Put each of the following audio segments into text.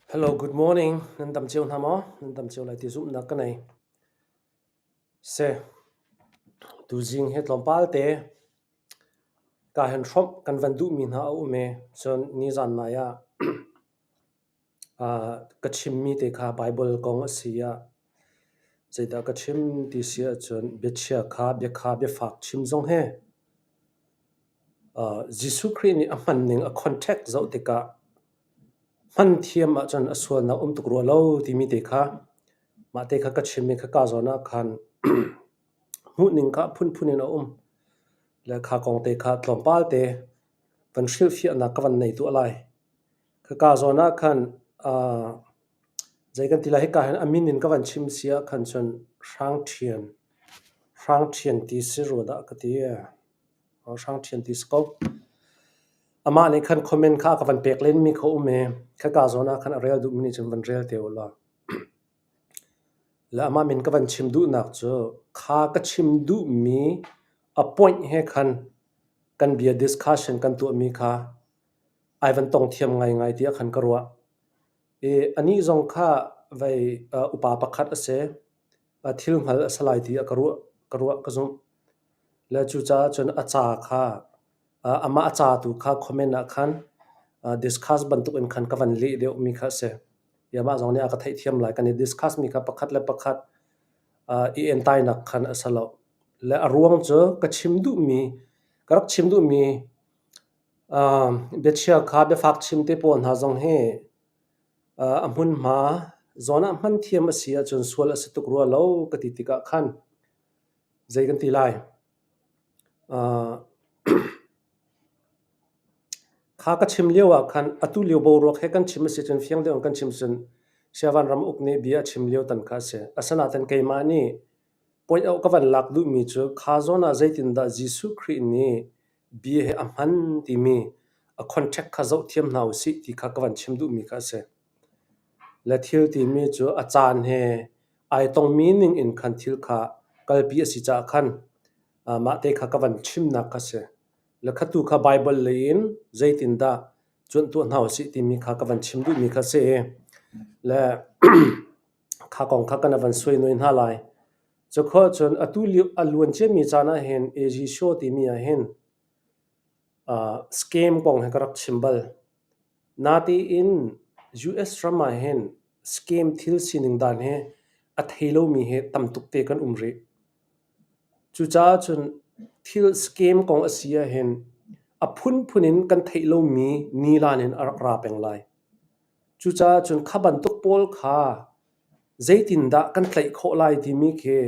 Hello, good morning. Nan dam cio hna maw? Nan dam cio lai ti zumhnak ka nei. Se, tuzing hi tlawmpal te ka hen hrawmh kan van duhmi hna a um i cun nizan nai ah ka chimmi te kha Bible kong a si ah zeidah ka chim ti si ahcun biachia kha biakha biafak chim zong hi Jesuh Khrih nih a hman ning a contact zoh tikah hman thiam ahcun a sualnak um tuk rua lo timi te kha mah te kha ka chim i khaka zawn ah khan hmuhning kha a phunphun in a um. Le kha kong te kha tlawmpal te van hrilhfiahnak ka van nei tuah lai. Khaka zawn ah khan zei kan ti lai hika hin a min in ka van chim si ah khan cun Hrang Ṭhian, Hrang Ṭhian ti si rua dah ka ti. Hrang Ṭhian ti si ko. Amah nih khan comment kha a ka van pek lenmi kha um i khaka zawn ah khan a rel duhmi nih cun van rel te u law. Le amah min ka van chim duhnak cu kha ka chim duhmi a point he khan kan bia discussion kan tuahmi kha ai van tong thiam ngaingai tiah khan ka ruah. I anih zong kha vei upa pakhat a si. Thil hngal a si lai tiah ka ruah, ka ruah ka zumh. Le cucaah cun a ca kha amah a ca tu kha comment ah khan discuss bantuk in khan ka van leh deuhmi kha a si. I amah zong nih a ka theihthiam lai. Kan i discuss mi kha pakhat le pakhat i entainak khan a si lo. Le a ruang cu ka chim duhmi, ka rak chim duhmi Biachia kha biafak chim te pawl hna zong hi a hmunhma zawn ah hman thiam a si ahcun sual a si tuk rua lo ka ti tikah khan zei kan ti lai. Kha ka chim lio ah khan atu lio boruak he kan chim a si cun fiang deuh in kan chim cun Siavan ram uk nih bia a chim lio tan kha a si. Asinain keimah nih point ah ka van lak duhmi cu kha zawn ah zeitindah Jesuh Khrih nih bia hi a hman timi a contract kha zohthiam hna usih ti kha ka van chim duhmi kha a si. Le thil timi cu a caan he ai tongmi ning in khan thil kha kalpi a si caah khan mah te kha ka van chimnak kha si. Le khatu kha Baibal lei in zeitindah cuanh tuah hna usih timi kha ka van chim duhmi kha si i le kha kong kha kan van suai noi hna lai. Cukhua cun atu lio a luan ciami caan ahhin AG show timi ahhin scam kong hi ka rak chim bal. Natein US ram ahhin scam thil sining dan hi a thei lomi hi tam tuk te kan um rih. Cucaah cun thil scam kong a si ahhin a phunphun in kan theih lomi nilan in a rak ra peng lai. Cucaah cun kha bantuk pawl kha Zeitindah kan tlaih khawh lai timi khi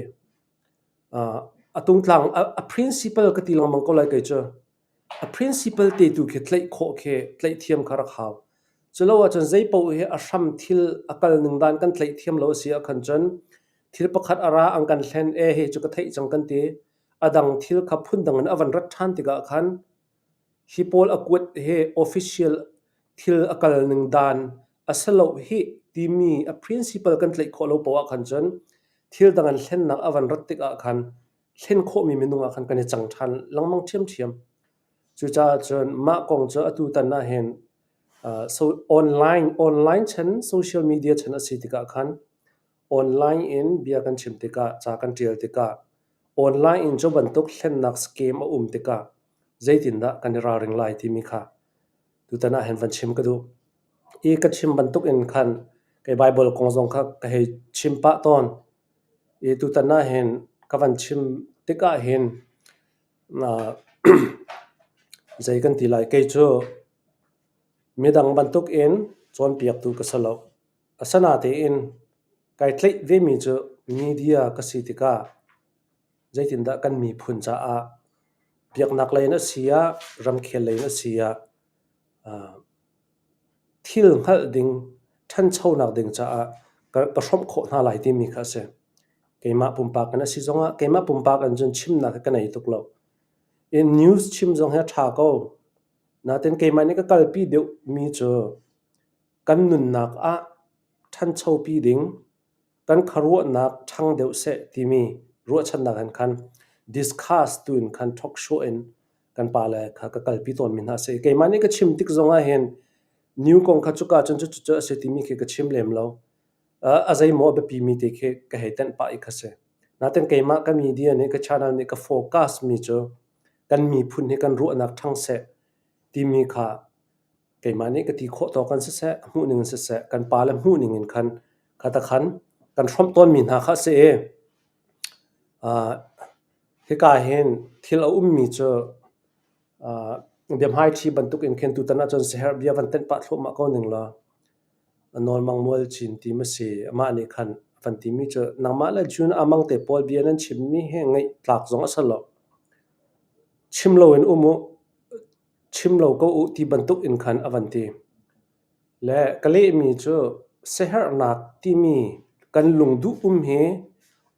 a tungtlang a principle ka ti lengmang ko lai kei cu. A principle te tu khi tlaih khawh khi tlaih thiam kha rak hau. Culo ahcun zei paoh hi a hram thil a kal ning dan kan tlaih thiam lo a si ahkhan cun thil pakhat a ra an kan hlen e hi cu ka theih cang kan ti. A dang thil kha phundang in a van rat ṭhan tikah khan hi pawl a kuat hi official thil a kal ning dan a si lo hih timi a principle kan tlaih khawh lo poah ah khan cun thil dang an hlennak a van rat tikah khan hlen khawhmi minung ah khan kan i cang ṭhan lengmang ṭhiamṭhiam. Cucaah cun mah kong cu atu tan ah hin so online online chan social media chan a si tikah khan online in bia kan chim tikah ca kan ṭial tikah online in cu bantuk hlennak scheme a um tikah zeitindah kan i ralring lai timi kha tutan ah hin van chim ka duh. I ka chim bantuk in khan kei Baibal kong zong kha ka hei chim pah tawn. I tutan ah hin ka van chim tikah hin zei kan ti lai kei cu midang bantuk in cawnpiaktu ka si lo. Asinain kai tlaih vemi cu media ka si tikah zeitindah kan miphun caah biaknak lei in a si ah, ramkhel lei in a si ah thil hngalh ding, ṭhanchonak ding caah ka hrawmh khawh hna lai timi kha a si. Keimah pumpak in a si zongah keimah pumpak in cun chimnak hi ka nei tuk lo. I news chim zong hi a ṭha ko. Nain keimah nih ka kalpi deuhmi cu kan nunnak ah ṭhanchopi ding, kan khuaruahnak ṭhang deuh seh timi ruahchannak in khan discuss tu in khan talk show in kan pale kha ka kalpi tawnmi hna a si. Keimah nih ka chim tik zongah hin New kong kha cuka cun cucu a si timi khi ka chim lem lo. A zeimaw a biapimi te khi ka hei tenh pah i kha si. Nain keimah ka media nih ka channel nih ka focus mi cu kan miphun hi kan ruahnak ṭhang seh timi kha keimah nih ka ti khawh tawk in siseh, hmuhning in siseh, kan pale hmuhning in khan kha ta khan kan hrawmh tawnmi hna kha a si i hika hin thil a ummi cu biahmaiṭhi bantuk in khin tutan ahcun siaherh bia van tenh pah thluahmah ko ning law Nawlmang Mualcin ti ma si amah nih khan a van timi cu nangmah le June Amang te pawl bia nan chimmi hi ngaih tlak zong a si lo. Chim loin um u, chim lo ko u ti bantuk in khan a van ti. Le ka lehmi cu siaherhnak timi kan lungduh um hi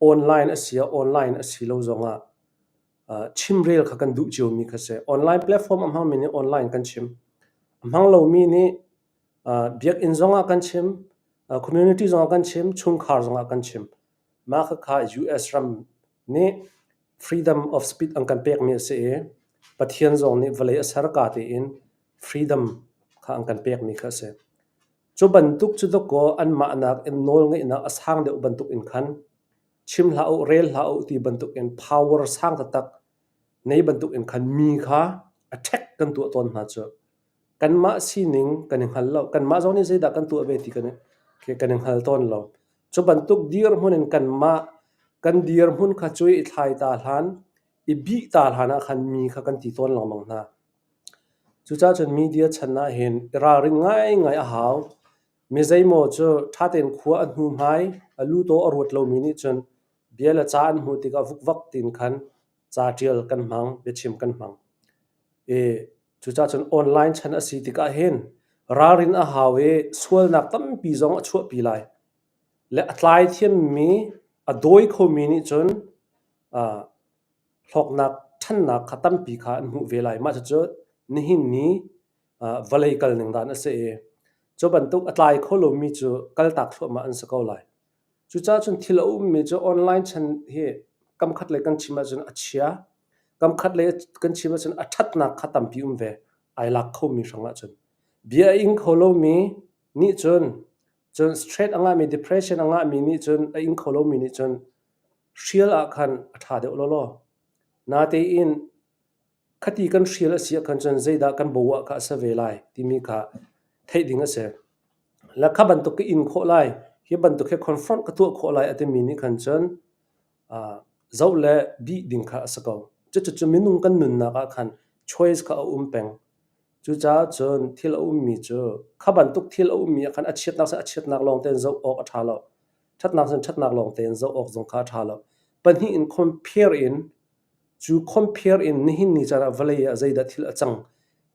online a si ah online a si lo zongah chimrel kha kan duh ciomi kha si. Online platform a hmangmi nih online kan chim. A hmang lomi nih biakinn zongah kan chim, community zongah kan chim, chungkhar zongah kan chim. Mah khakha US ram nih freedom of speech an kan pekmi a si i Pathian zong nih vawlei a ser ka tein freedom kha an kan pekmi kha a si. Cu bantuk cu dawkaw anmah nakin nawlngeihnak a sang deuh bantuk in khan chim hlah u, rel hlah u ti bantuk in power sang taktak nei bantuk in khan mi kha attack kan tuah tawn hna cu. Kanmah sining kan i hngal lo. Kanmah zong nih zeidah kan tuah ve ti kan i, kan i hngal tawn lo. Cu bantuk dirhmun in kanmah kan dirhmun kha cu i thlai ta hlan, i bih ta hlan ah khan mi kha kan ti tawn lengmang hna. Cucaah cun media chan ah hin i ralrin ngaingai a hau. Mi zeimaw cu ṭha tein khua a hnu hmai, a lutaw a ruat lomi nih cun bia le ca an hmuh tikah vukvak tiin khan ca ṭial kan hmang, biachim kan hmang. I cucaah cun online chan a si tikah hin ralrin a hau i sualnak tampi zong a chuahpi lai. Le a tlai thiammi, a dawi khomi nih cun uh, hlawknak, ṭhannak kha tampi kha an hmuh ve lai. Mah cucu nihin ni vawlei kal ning dan a si i cu bantuk a tlai kho lomi cu kaltak thluahmah an si ko lai. Cucaah cun thil a ummi cu online chan hi kamkhat lei kan chim ahcun a chia, kamkhat lei kan chim ahcun a ṭhatnak kha tampi um ve, ai lak khomi hrang ahcun. Bia a ing kho lomi nih cun, cun stress a ngahmi, depression a ngahmi nih cun, a ing kho lomi nih cun hrial ah khan a ṭha deuh lawlaw. Natein Khati kan hrial a si ahkhan cun zeidah kan bo ah kha a si ve lai timi kha theih ding a si. Le kha bantuk ka in khawh lai, hi bantuk hi confront ka tuah khawh lai a timi nih khan cun uh, zoh le bih ding kha a si ko. Cucu minung kan nunnak ah khan choice kha a um peng. Cucaah cun thil a ummi cu kha bantuk thil a ummi ah khan a chiatnak seh a chiatnak lawng tein zoh awk a ṭha lo. Ṭhatnak seh ṭhatnak lawng tein zoh awk zong kha a ṭha lo. Pahnih in compare in Cu compare in nihin ni caan ah vawlei ah zeidah thil a cang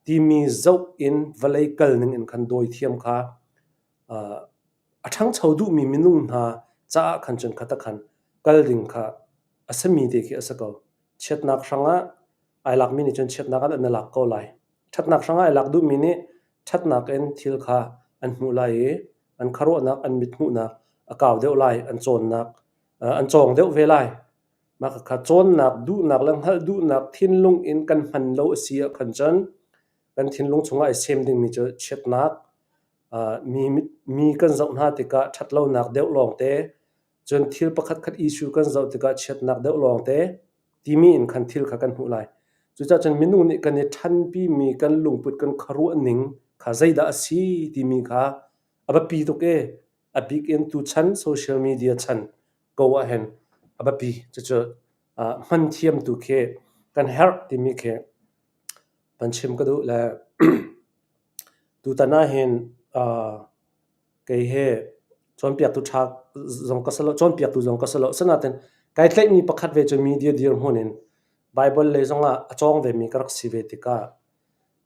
timi zoh in vawlei kal ning in khan dawi thiam kha uh, a ṭhangcho duhmi minung hna caah khan cun kha khan kal ding kha a simi te khi a si ko. Chiatnak hrangah ai lakmi nih cun chiatnak ah an i lak ko lai. Ṭhatnak hrangah ai lak duhmi nih ṭhatnak in thil kha an hmuh lai i an khuaruahnak, an mithmuhnak a kau deuh lai, an cawnnak an cawng deuh ve lai. Mah khakha cawnnak, duhnak le hngalh duhnak thinlung in kan hman lo a si ahkhan cun kan thinlung chungah ai sem dingmi cu chiatnak, mi, mi kan zoh hna tikah ṭhatlonak deuh lawngte, cun thil pakhatkhat issue kan zoh tikah chiatnak deuh lawngte timi in khan thil kha kan hmuh lai. Cucaah cun minung nih kan i ṭhanpimi kan lungput kan khuaruahning kha zeidah a si timi kha a biapi tuk i a bik in tuchan social media chan ko ahhin a biapi. Cucu hman thiam tu khi kan herh timi khi van chim ka duh le tutan ahhin kei hi cawnpiaktu ṭha zong ka si lo, cawnpiaktu zong ka si lo. Asinain kai tlaihmi pakhat ve cu media dirhmun in Baibal lei zongah a cawng vemi ka rak si ve tikah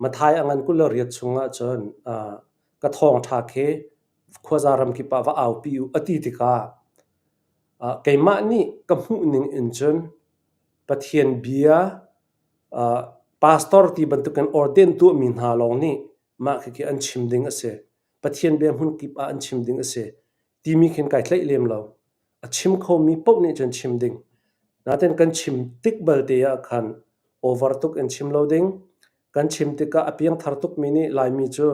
Matthai a ngan 28 chungah cun ka thawngṭha khi khuaza ramkip ah va aupi u a ti tikah keimah nih ka hmuh ning in cun Pathian bia pastor ti bantukin ordain tuahmi hna lawng nih mah khikhi an chim ding a si. Pathian bia hmunkip ah an chim ding a si timi khin kai tlaih lem lo. A chim khomi paoh nih cun chim ding. Nain kan chim tik balte ah khan over tuk in chim lo ding. Kan chim tikah a piangthar tukmi nih Laimi cu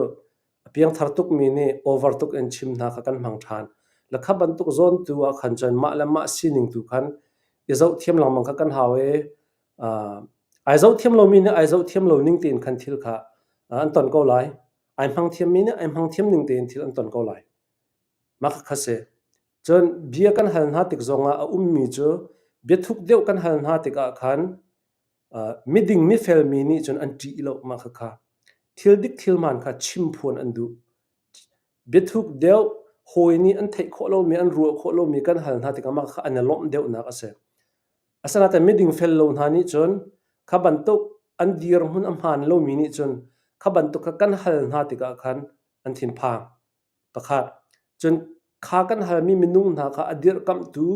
A piangthar tukmi nih over tuk in chim hna kha kan hmang ṭhan. Le kha bantuk zawn tu ah khan cun mah le mah sining tu khan i zohthiam lengmang kha kan hau i uh, ai zohthiam lomi nih ai zohthiam lo ning tein khan thil kha an ton ko lai. Ai hmang thiammi nih ai hmang thiam ning tein thil an ton ko lai. Mah kha si. Cun bia kan hal hna tik zongah a ummi cu biathuk deuh kan hal hna tikah khan uh, miding mifel mi nih cun an ṭih lo mah khakha. Thil dik thil hmaan kha chim phuan an duh. Biathuk deuh hawi nih an theih khawh lomi an ruah khawh lomi kan hal hna tikah mah kha an i lawmh deuhnak a si. Asinain miding fel lo hna nih cun kha bantuk an dirhmun a hmaan lomi nih cun kha bantuk kha kan hal hna tikah khan an thinphang. Pakhat. Cun kha kan halmi minung hna kha a dirhkamhtu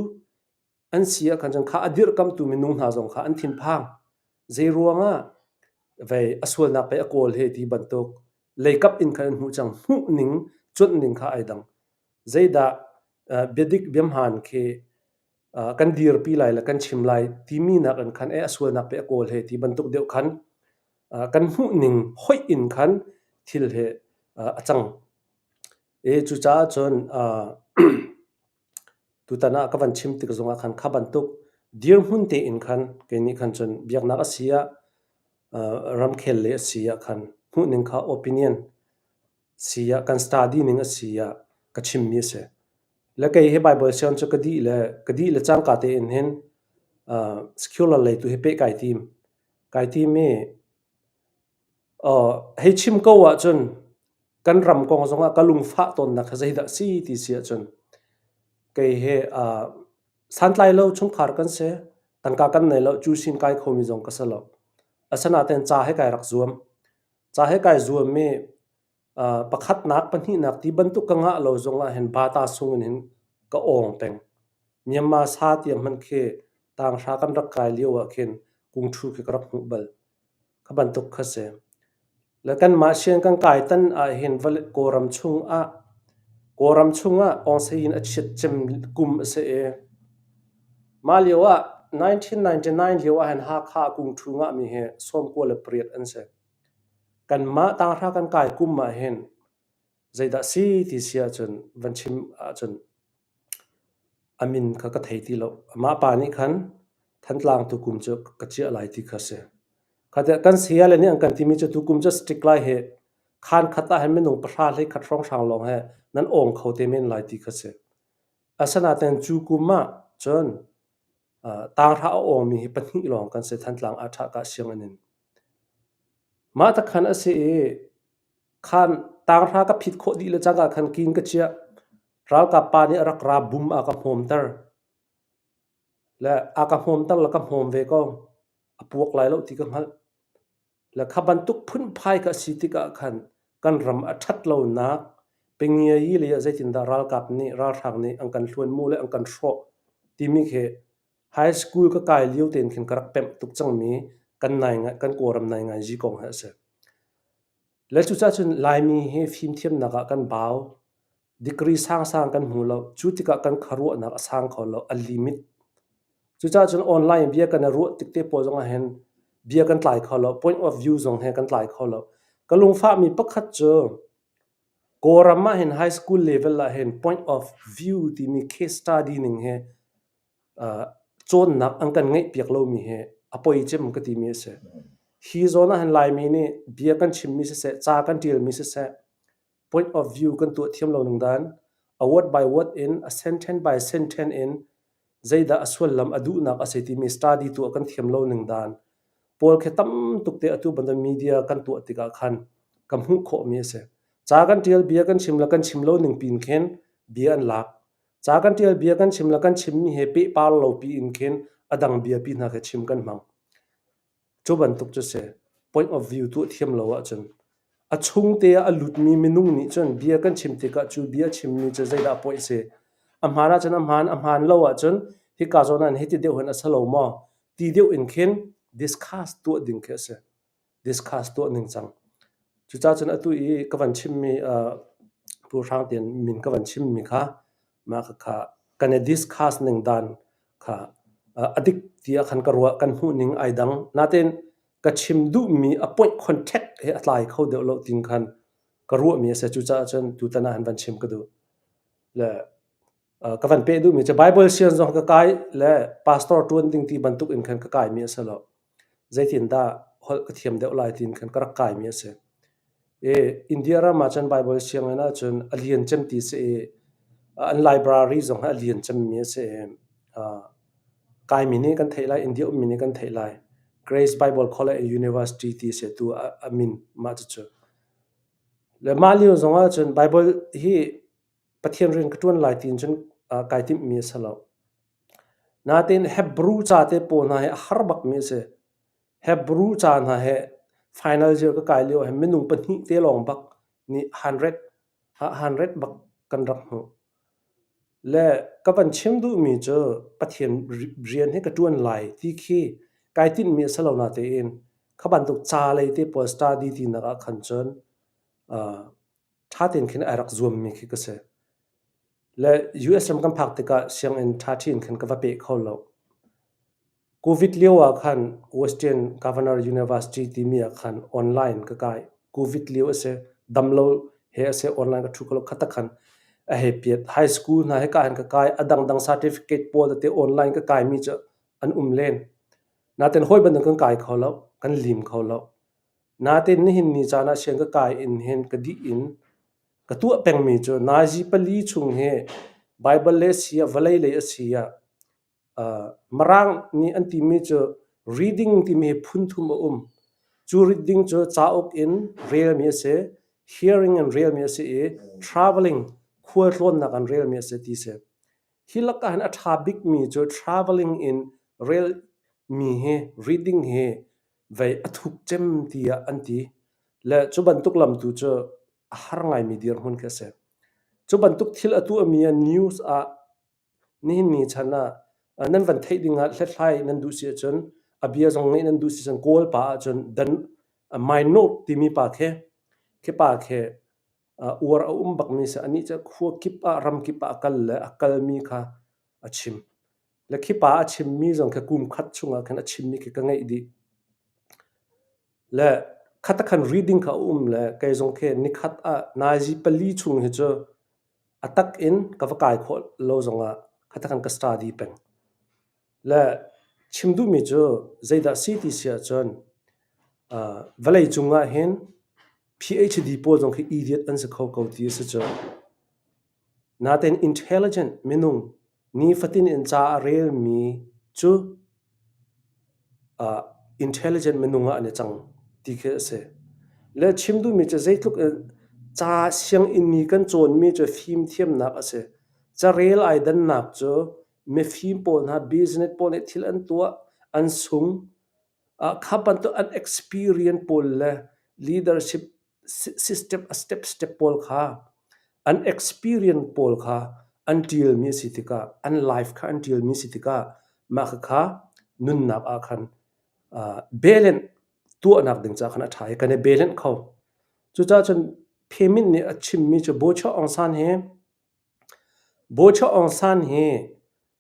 an si ah khan cun kha a dirhkamhtu minung hna zong kha an thinphang. Zei ruangah vei a sualnak pei a kawl he ti bantuk leikap in khan an hmuh cang. Hmuh ning, cuanh ning kha ai dang. Zeidah uh, biadik biamhan khi uh, kan dirpi lai le kan chim lai timi nak in khan e a sualnak pe a kawl he ti bantuk deuh khan uh, kan hmuh ning hoih in khan thil he uh, a cang. E cucaah cun uh, tutan ah ka van chim tik zongah khan kha bantuk dirhmun tein khan kei nih khan cun biaknak a si ah uh, ramkhel le a si ah khan hmuh ning kha opinion si ah kan study ning a si ah ka chimmi a si. Le kei hi Baibal siang cu ka dih le ka dih le cangka tein hin uh, secular lei tu hi peh kai tim. Kai tim i uh, hei chim ko ahcun kan ram kong zongah ka lungfah tawnnak kha zeidah si ti si ahcun kei he uh, santlai lo chungkhar kan si, tangka kan nei lo, cu sin kai khomi zong ka si lo. Asinain ca he kai rak zuam. Ca he kai zuam i uh, pakhatnak, pahnihnak ti bantuk ka ngah lo zongah hin bata sung in hin ka awng peng. Myanmar sa tiang hmanh khi tanghra kan rak kai lio ah khin kungṭhu khi ka rak hmuh bal. Kha bantuk kha si. Le kanmah sian kan kai tan ah hin Kawlram chungah Kawlram chungah Aung Sein a chiat cem kum a si i mah lio ah 1999 lio ah hin Hakha kungṭhu ngahmi hi 98 an si. Kanmah tanghra kan kai kum ah hin zeidah si ti si ahcun van chim ahcun a min kha ka thei ti lo. Amah pa nih khan Thantlang tukum cu ka chiah lai ti kha si. Kha kan sayale nih an kan timi cu tukum cu strict lai hi khaan khat ah hin minung pahra hlei khat hrawnghrang lawng he nan awng kho te men lai ti kha si. Asinain cu kum ah cun tanghra a awngmi hi pahnih lawng kan si Thantlang ah ṭha ka sianginn in. Mah takhan a si i khan tanghra ka phit khawh dih le cangka khan kin ka chiah. Ralkap pa nih a rak ra bum a ka hmawmter. Le a ka hmawmter le ka hmawm ve ko. A puak lai lo ti ka hngalh. Le kha bantuk phunphai ka si tikah khan kan ram a ṭhat lonak Pengiayi lei ah zeitindah ralkap nih ralhrang nih an kan hluan mu le an kan hrawh timi khi high school ka kai lio tein khin ka rak pemh tuk cangmi kan nai kan Kawlram nai ngai zi kong hi a si. Le cucaah cun Laimi hi fimthiamnak ah kan bau. Degree sangsang kan hmu lo. Cu tikah kan khuaruahnak a sang kho lo, a limit. Cucaah cun online bia kan i ruah tik te pawl zongah hin bia kan tlai kho lo, point of view zong he kan tlai kho lo. Ka lungfahmi pakhat cu Kawlram ah hin high school level ah hin point of view timi case study ning hi uh, cawnnak an kan ngeihpiak lomi hi a poi cem ka timi a si. Hi zawn ah hin Laimi nih bia kan chimmi siseh, ca kan ṭialmi siseh, point of view kan tuah thiam lo ning dan, a word by word in, a sentence by sentence in zeidah a sullam a duhnak a si timi study tuah kan thiam lo ning dan pawl khi tam tuk te atu bantuk media kan tuah tikah khan ka hmuh khawhmi a si. Ca kan ṭial bia kan chim le kan chim lo ning pin khin bia an lak. Ca kan ṭial bia kan chim le kan chimmi he pehpar lo pi in khin a dang bia pi hna khi chim kan hmang. Cu bantuk cu si. Point of view tuah thiam lo ahcun a chung te ah a lutmi minung nih cun bia kan chim tikah cu bia chimmi cu zeidah point si. A hmaan ahcun a hmaan, a hmaan lo ahcun hika zawn ah hiti deuh hin a si lo maw ti deuh in khin discuss tuah ding khi a si. Discuss tuah ning cang. Cucaah cun atu i ka van chimmi uh, Pu Hrang Tian min ka van chimmi kha mah kha kan i discuss ning dan kha a dik tiah khan ka ruah kan hmuh ning ai dang. Nain ka chim duhmi a point contact he a tlai kho deuh lo tin khan ka ruahmi a si. Cucaah cun tutan ah hin van chim ka duh. Le ka van peh duhmi cu Bible sian zong ka kai le pastor ṭuan ding ti bantuk in khan ka kaimi a si lo. Zeitindah holh ka thiam deuh lai tiin khan ka rak kaimi a si. I India ram ah cun Bible sianginn ahcun a lian cem ti si i an library zong hi a lian cemmi a si i kaimi nih kan theih lai, India ummi nih kan theih lai. Grace Bible College and University ti a si atu a min mah cucu. Le mah lio zong ahcun Bible hi Pathian rian ka ṭuan lai tiin cun kai timhmi a si lo. Nain Hebrew ca te pawl hna hi a har bakmi a si. Hebrew ca hna hi final year ka kai lio ah hin minung pahnih te lawng bak nih 100 bak kan rak hmuh. Le ka van chim duhmi cu Pathian rian hi ka ṭuan lai ti khi kai tinhmi a si lo natein kha bantuk ca lei te pawl study tinak ah khan cun ṭha tein khin ai rak zuammi khi ka si. Le US ram kan phak tikah sianginn ṭhaṭhi in khan ka va peh kho lo. Covid lio ah khan Western Governor University timi ah khan online ka kai. Covid lio a si. Damlo he a si online ka ṭhu kho lo. Kha tak khan a hei piat. High school hna hika hin ka kai. A dangdang certificate pawl tete online ka kaimi cu an um len. Nain hawi bantuk kan kai kho lo. Kan lim kho lo. Nain nihin ni caan ah siang ka kai in hin ka dih in ka tuah pengmi cu nazi pali chung hi Baibal le a si ah vawlei lei a si ah Mirang nih an timi cu reading timi hi phun thum a um. Cu reading cu cauk in relmi a si, hearing in relmi a si i traveling khualtlawnnak in relmi a si ti si. Hi lakah hin a ṭha bikmi cu traveling in relmi hi reading hi vei a thuk cem tiah an ti. Le cu bantuk lam tu cu a har ngaimi dirhmun khi a si. Cu bantuk thil a tuahmi ah news ah nihin ni chan ah nan van theih ding ah hlathlai nan duh si ahcun a bia zong ngeih nan duh si cun Kawl pa ahcun dan my note timi pa khi khi pa khi uar a um bakmi si anih cu khua kip ah ram kip ah a kal le a kalmi kha a chim. Le khi pa a chimmi zong khi kum khat chungah khan a chimmi khi ka ngeih dih. Le khatakhan reading kha a um le kei zong khi nikhat ah nazi pali chung hi cu a tak in ka va kai khawh lo zongah khatakhan ka study peng. Le chim duhmi cu zeidah si ti si ahcun vawlei cung ah hin PhD pawl zong khi idiot an si kho ko ti a si cu. Nain intelligent minung nifatin in ca a relmi cu intelligent minung ah an i cang ti khi a si. Le chim duhmi cu zeitluk in ca sianginn mi kan cawnmi cu fimthiamnak a si. Carel ai dannak cu mifim pawl hna business pawl nih thil an tuah, an sung. Kha bantuk an experience pawl le leadership system a step step pawl kha an experience pawl kha an ṭialmi a si tikah an life kha an ṭialmi a si tikah mah khakha nunnak ah khan balance tuahnak ding caah khan a ṭha i kan i balance kho. Cucaah cun Phemin nih a chimmi cu Bochuah Aung San hi Bochuah Aung San hi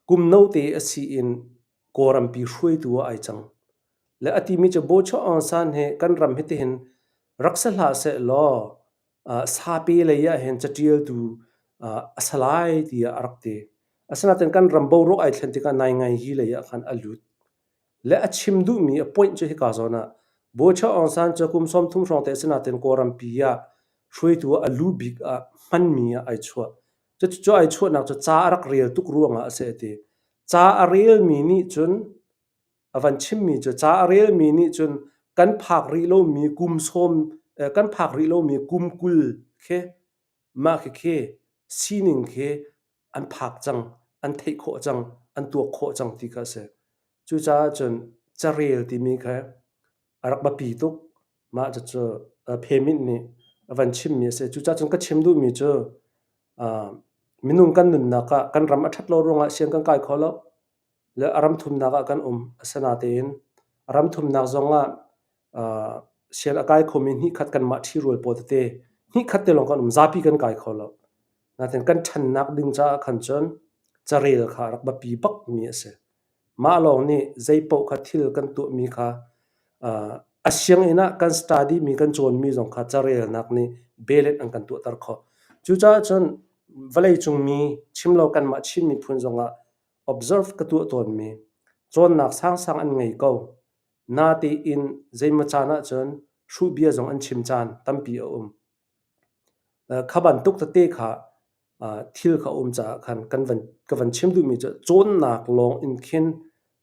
kum note a si in Kawlrampi hruaitu ah ai cang. Le a timi cu Bochuah Aung San hi kan ram hitihin rak si hlah seh law sape lei ah hin caṭialtu a si lai tiah a rak ti. Asinain kan ram boruak ai thlen tikah naingaingi lei ah khan a lut. Le a chim duhmi a point cu hika zawn ah Bochuah Aung San cu kum 30 hrawng te a si nain Kawlrampi ah hruaitu ah a lu bik ah hmanmi ah ai chuah. Cucu ai chuahnak cu ca a rak rel tuk ruangah a si a ti. Ca a relmi nih cun a van chimmi cu ca a relmi nih cun kan phak rih lomi kum sawm kan phak rih lomi kum 20 khi mah khikhi sining khi an phak cang, an theih khawh cang, an tuak khawh cang ti kha a si. Cucaah cun carel timi kha a rak biapi tuk. Mah cucu Phemin nih a van chimmi a si. Cucaah cun ka chim duhmi cu minung kan nunnak ah kan ram a ṭhat lo ruangah siang kan kai kho lo. Le a ram thumnak ah kan um. Asinain a ram thumnak zongah sian a kai khomi hnihkhat kanmah ṭhirual pawl tete hnihkhat te lawng kan um. Zapi kan kai kho lo. Nain kan ṭhannak ding caah khan cun carel kha a rak biapi bakmi a si. Mah lawng nih zeipaoh kha thil kan tuahmi kha. A sianginn ah kan study mi kan cawnmi zong kha carelnak nih belet an kan tuahter khawh. Cucaah cun vawleicung mi chimlo kanmah Chin miphun zongah observe ka tuah tawnmi cawnnak sangsang an ngei ko. Natein zeimaw caan ahcun hruhbia zong an chim caan tampi a um. Kha bantuk tete kha thil kha a um caah khan kan van ka van chim duhmi cu cawnnak lawng in khin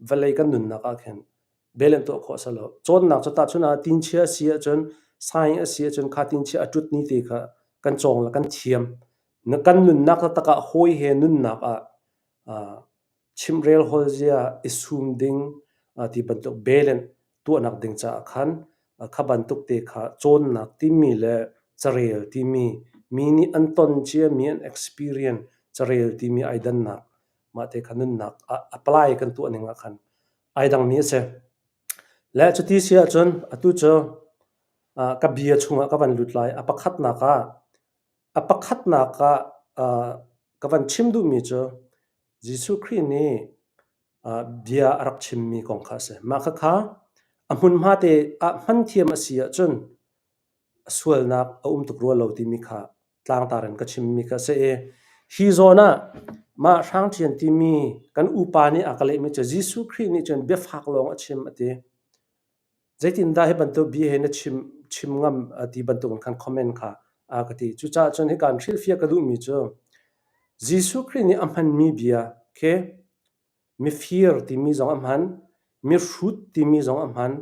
vawlei kan nunnak ah khin bel an tuah khawh a si lo. Cawnnak cu tahchun ah tinchia a si ahcun science a si ahcun kha tinchia a ṭut ni te kha kan cawng le kan thiam. Na kan nunnak taktak ah hawi he nunnak ah chimrel holzia i sum ding ti bantuk belen tuahnak ding caah khan kha bantuk te kha cawnnak timi le carel timi mi nih an ton ciami an experience carel timi ai dannak mah te kha nunnak ah apply kan tuah ning ah khan ai dangmi a si. Le cuti si ahcun atu cu ka bia chungah ka van lut lai. A pakhatnak ah a pakhatnak ah ka van chim duhmi cu Jesuh Khrih nih bia a rak chimmi kong kha a si. Mah khakha a hmunhma te ah hman thiam a si ahcun a sualnak a um tuk rua lo timi kha tlangtar in ka chimmi kha a si i hi zawn ah mah Hrangṭhian timi kan upa nih a ka lehmi cu Jesuh Khrih nih cun biafak lawng a chim a ti. Zeitindah hi bantuk bia hi na chim chim ngam ti bantuk in khan comment kha a ka ti. Cucaah cun hika in hrilhfiah ka duhmi cu Jesuh Khrih nih a hmanmi bia khi mifir timi zong a hman, mihrut timi zong a hman,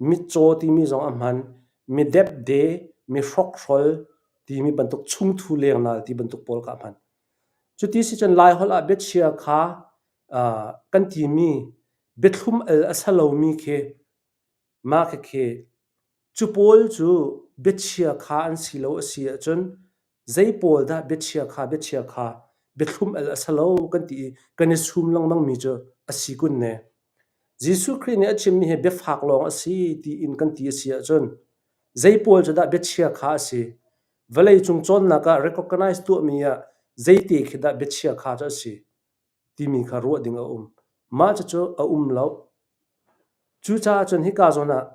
mitcaw timi zong a hman, midepde, mihrokhrol timi bantuk chungthu lengnal ti bantuk pawl kha a hman. Cuti si cun Laiholh ah biachia kha kan timi biathlum al a si lomi khi mah khikhi cu pawl cu biachia kha an si lo a si ahcun zei pawl dah biachia kha biachia kha biathlum al a si lo kan ti i kan i sum lengmangmi cu a si kun ne. Jesuh Khrih nih a chimmi hi biafak lawng a si tiin kan ti a si ahcun zei pawl cu dah biachia kha a si? Vawleicung cawnnak ah recognize tuahmi ah zeite khi dah biachia kha cu a si? Timi kha ruah ding a um. Mah cucu a um lo. Cucaah cun hika zawn ah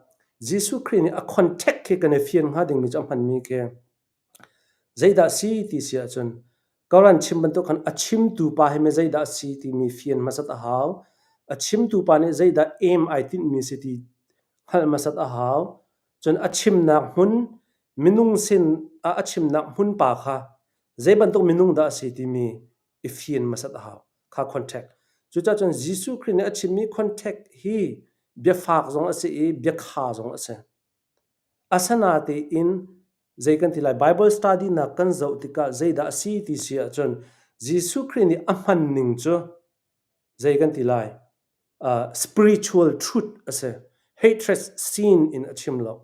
Jesuh Khrih nih a contact khi kan i fian hnga dingmi cu a hmanmi khi zeidah si ti si ahcun Koran chim bantuk khan a chimtu pa hi mi zeidah si timi fian hmasat a hau. A chimtu pa nih zeidah aim ai tinhmi si ti hngalh hmasat a hau. Cun a chimnak hmun minung sin ah a chimnak hmun pa kha zei bantuk minung dah a si timi i fian hmasat a hau. Kha contact. Cucaah cun Jesuh Khrih nih a chimmi contact hi biafak zong a si i biakha zong a si. Asinatein zei kan ti lai Bible study nak kan zoh tikah zeidah a si ti si ahcun Jesuh Khrih nih a hman ning cu zei kan ti lai uh, spiritual truth a si. Hatred sin in a chim lo.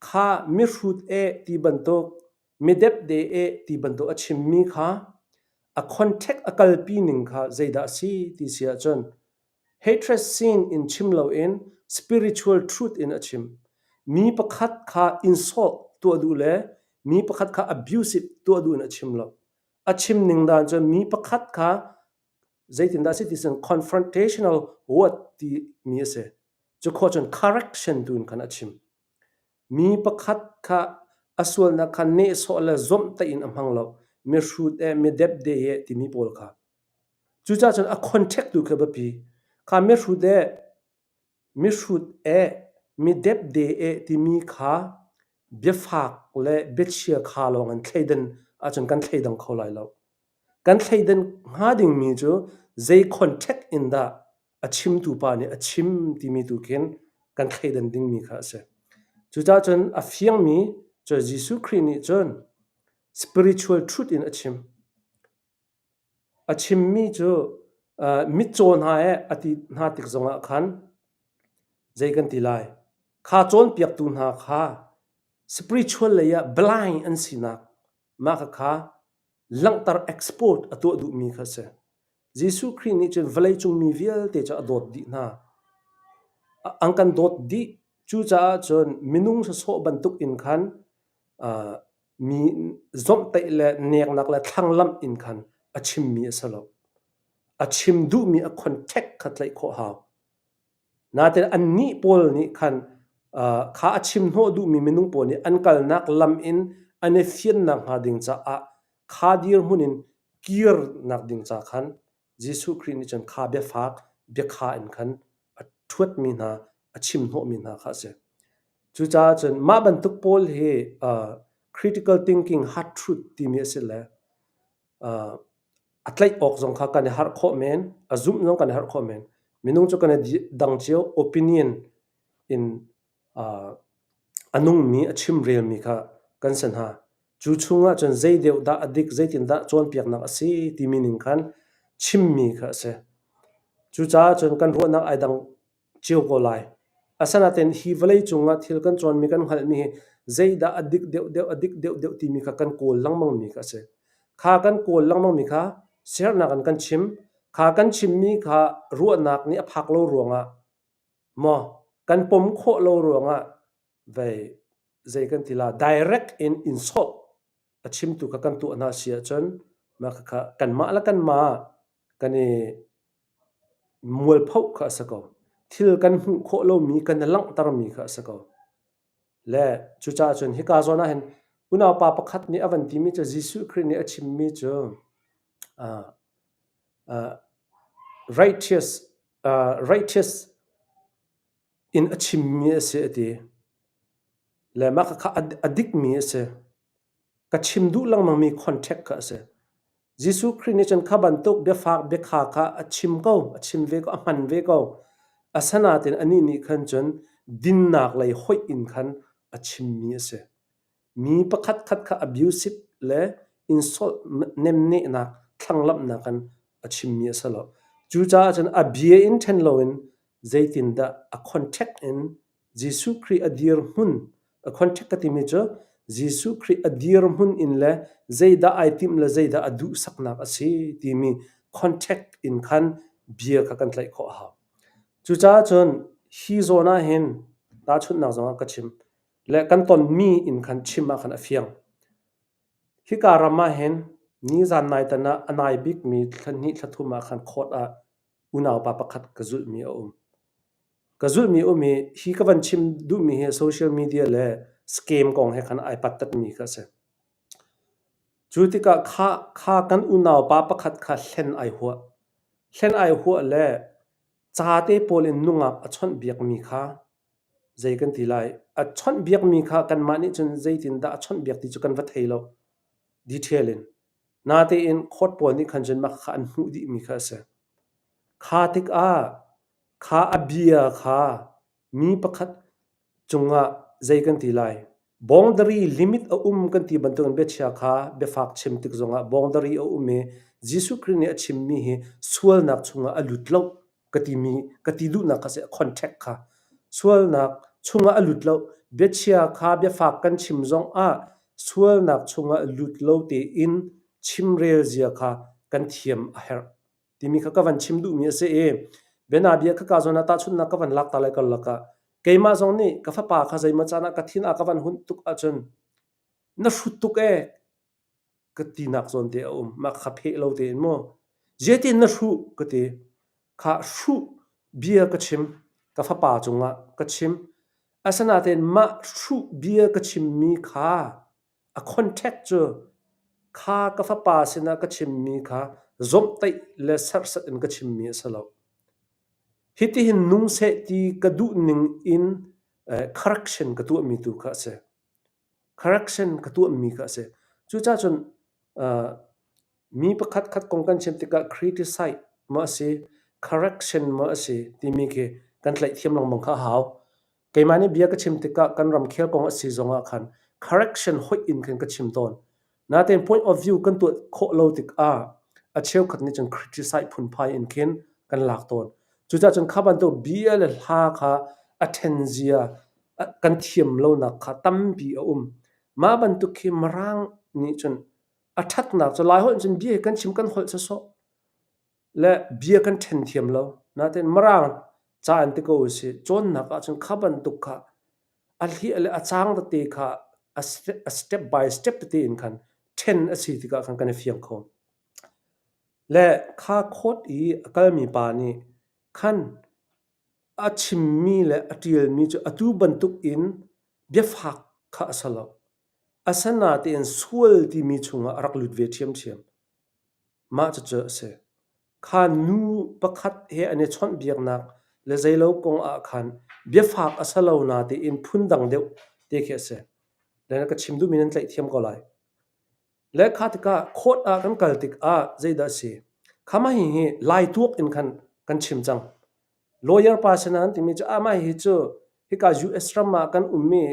Kha mihrut e ti bantuk midepde e ti bantuk a chimmi kha a contact a kalpi ning kha zeidah a si ti si ahcun hatred sin in chim loin spiritual truth in a chim. Mi pakhat kha insult tuah duh le mi pakhat kha abusive tuah duh in a chim lo. A chim ning dan cun mi pakhat kha zeitindah a si ti cun confrontational word timi a si. Cu khawh cun correction tu in khan a chim. Mi pakhat kha a sualnak kha nehsawh le zawmhtaih in a hmang lo. Mihrut eh, midepde eh timi pawl kha. Cucaah cun a contact tu khi a biapi. Kha mihrut eh, mihrut eh, midepde eh timi kha biafak le biachia kha lawng in thleidan ahcun kan thleidang kho lai lo. Kan thleidan hnga dingmi cu zei contact in dah a chimtu pa nih a chim timi tu khin kan thleidan dingmi kha a si. Cucaah cun a fiangmi cu Jesuh Khrih nih cun spiritual truth in a chim. A chimmi cu uh, mitcaw hna he a ti hna tik zongah khan zei kan ti lai? Kha cawnpiaktu hna kha spiritual lei ah blind an sinak mah khakha langhter export a tuah duhmi kha a si. Jesuh Khrih nih cun vawleicung mi vialte cu a dawt dih hna. An kan dawt dih. Cucaah cun minung sawsawh bantuk in khan uh, mi zomhtaih le neknak le thlanglamh in khan a chimmi a si lo. A chim duhmi a contact kha tlaih khawh hau. Nain annih pawl nih khan. Kha a chim hnawh duhmi minung pawl nih an kalnak lam in an i fiannak hnga ding caah kha dirhmun in kirnak ding ca khan Jesuh Khrih nih cun kha biafak biakha in khan a ṭhuatmi hna, a chim hnawhmi hna kha a si. Cucaah cun mah bantuk pawl hi critical thinking hard truth timi a si le a tlaih awk zong kha kan i harh khawh men, a zumh zong kan i harh khawh men. Minung cu kan i dang cio opinion in a nungmi, a chimrelmi kha kan si hna. Cu chungah cun zei deuh dah a dik, zeitindah cawnpiaknak a si timi ning khan chimmi kha a si. Cucaah cun kan ruahnak ai dang cio ko lai. Asinain hi vawlei cungah thil kan cawnmi kan hngalhmi hi zeidah a dik deuhdeuh, a dik deuhdeuh timi kha kan kawl lengmangmi kha a si. Kha kan kawl lengmangmi kha siaherhnak in kan chim. Kha kan chimmi kha ruahnak nih a phak lo ruangah maw kan pom khawh lo ruangah vei zei kan ti la direct in insult a chimtu kha kan tuah hna si ahcun mah khakha kanmah le kanmah kan i mualphoh kha a si ko. Thil kan hmuh khawh lomi kan i langhtermi kha a si ko. Le cucaah cun hika zawn ah hin unaupa pakhat nih a van timi cu Jesuh Khrih nih a chimmi cu uh, uh, righteous uh, righteous in a chimmi a si a ti. Le mah khakha a dikmi a si. Ka chim duh lengmangmi contact kha a si. Jesuh Khrih nih cun kha bantuk biafak biakha kha a chim ko, a chim ve ko, a hman ve ko. Asinain anih nih khan cun dinnak lei hoih in khan a chimmi a si. Mi pakhatkhat kha abusive le insult nemnehnak, thlanglamhnak in a chimmi a si lo. Cucaah cun a bia in ṭhen loin zeitindah a contact in Jesuh Khrih a dirhmun, a contact ka timi cu Jesuh Khrih a dirhmun in le zeidah ai timh le zeidah a duhsaknak a si timi contact in khan bia kha kan tlaih khawh a hau. Cucaah cun hi zawn ah hin tahchunhnak zongah ka chim le kan tonmi in khan chim ah khan a fiang. Hika ram ah hin nizan naitan ah a nai bikmi thla hnih thla thum ah khan court ah unaupa pakhat ka zulhmi a um. Ka zulhmi um i hi ka van chim duhmi hi social media le scam kong he khan ai pattatmi kha a si. Cu tikah kha, kha kan unaupa pakhat kha hlen ai huah. Hlen ai huah le ca te pawl in nungak a chawnhbiakmi kha zei kan ti lai, a chawnhbiakmi kha kanmah nih cun zeitindah a chawnhbiak ti cu kan va thei lo detail in. Natein court pawl nih khan cun mah kha an hmuh dihmi kha a si. Kha tikah kha a bia kha mi pakhat cungah zei kan ti lai, boundary limit a um kan ti bantukin biachia kha biafak chim tik zongah boundary a um i Jesuh Khrih nih a chimmi hi sualnak chungah a lut lo ka timi ka ti duhnak kha si contact kha sualnak chungah a lut lo biachia kha biafak kan chim zongah sualnak chungah lut lo tein chimrel zia kha kan thiam a herh timi kha ka van chim duhmi a si i bianabia kha ka zawn ah tahchunhnak ka van lak ta lai karlak ah keimah zong nih ka fapa kha zeimaw caan ah ka thin a ka van hunh tuk ahcun na hrut tuk ee ka tinak zawn te a um mah kha pheh lo tein mu zeitin na hruh ka ti kha hruh bia ka chim ka fapa cungah ka chim asinain mah hruh bia ka chimmi kha a contact cu kha ka fapa sinah ka chimmi kha zomhtaih le serhsat in ka chimmi a si lo. Hitihin nung seh ti ka duh ning in correction ka tuahmi tu kha a si. Correction ka tuahmi kha a si. Cucaah cun mi pakhat khat kong kan chim tikah criticize maw a si, correction maw a si timi khi kan tlaih thiam lengmang kha a hau. Keimah nih bia ka chim tikah kan ramkhel kong a si zongah khan correction hoih in khan ka chim tawn. Natein point of view kan tuah khawh lo tikah a cheukhat nih cun criticize phunphai in khin kan lak tawn. Cucaah cun kha bantuk bia le hla kha a ṭhen zia kan thiam lonak kha tampi a um. Mah bantuk khi Mirang nih cun a ṭhatnak cu Laiholh in cun bia hi kan chim kan holh sawsawh le bia kan ṭhen thiam lo. Natein Mirang ca in ti ko usih cawnnak ahcun kha bantuk kha a hliah le a caang tete kha a step by step tete in khan ṭhen a si tikah khan kan i fiang kho. Le kha court i a kalmi pa nih khan. A chimmi le a ṭialmi cu atu bantuk in biafak kha a si lo. Asinain sual timi chungah a rak lut ve ṭhiamṭhiam. Mah cucu a si. Kha nu pakhat he an i chawnhbiaknak le zeilo kong ah khan biafak a si lo natein phundang deuh te khi a si. Le ka chim duhmi nan tlaih thiam ko lai. Le kha tikah court ah kan kal tikah zeidah a si? Kha mah hihi Lai tuak in khan kan chim cang. Lawyer pa sinah an timi cu ah mah hihi cu hika US ram ah kan ummi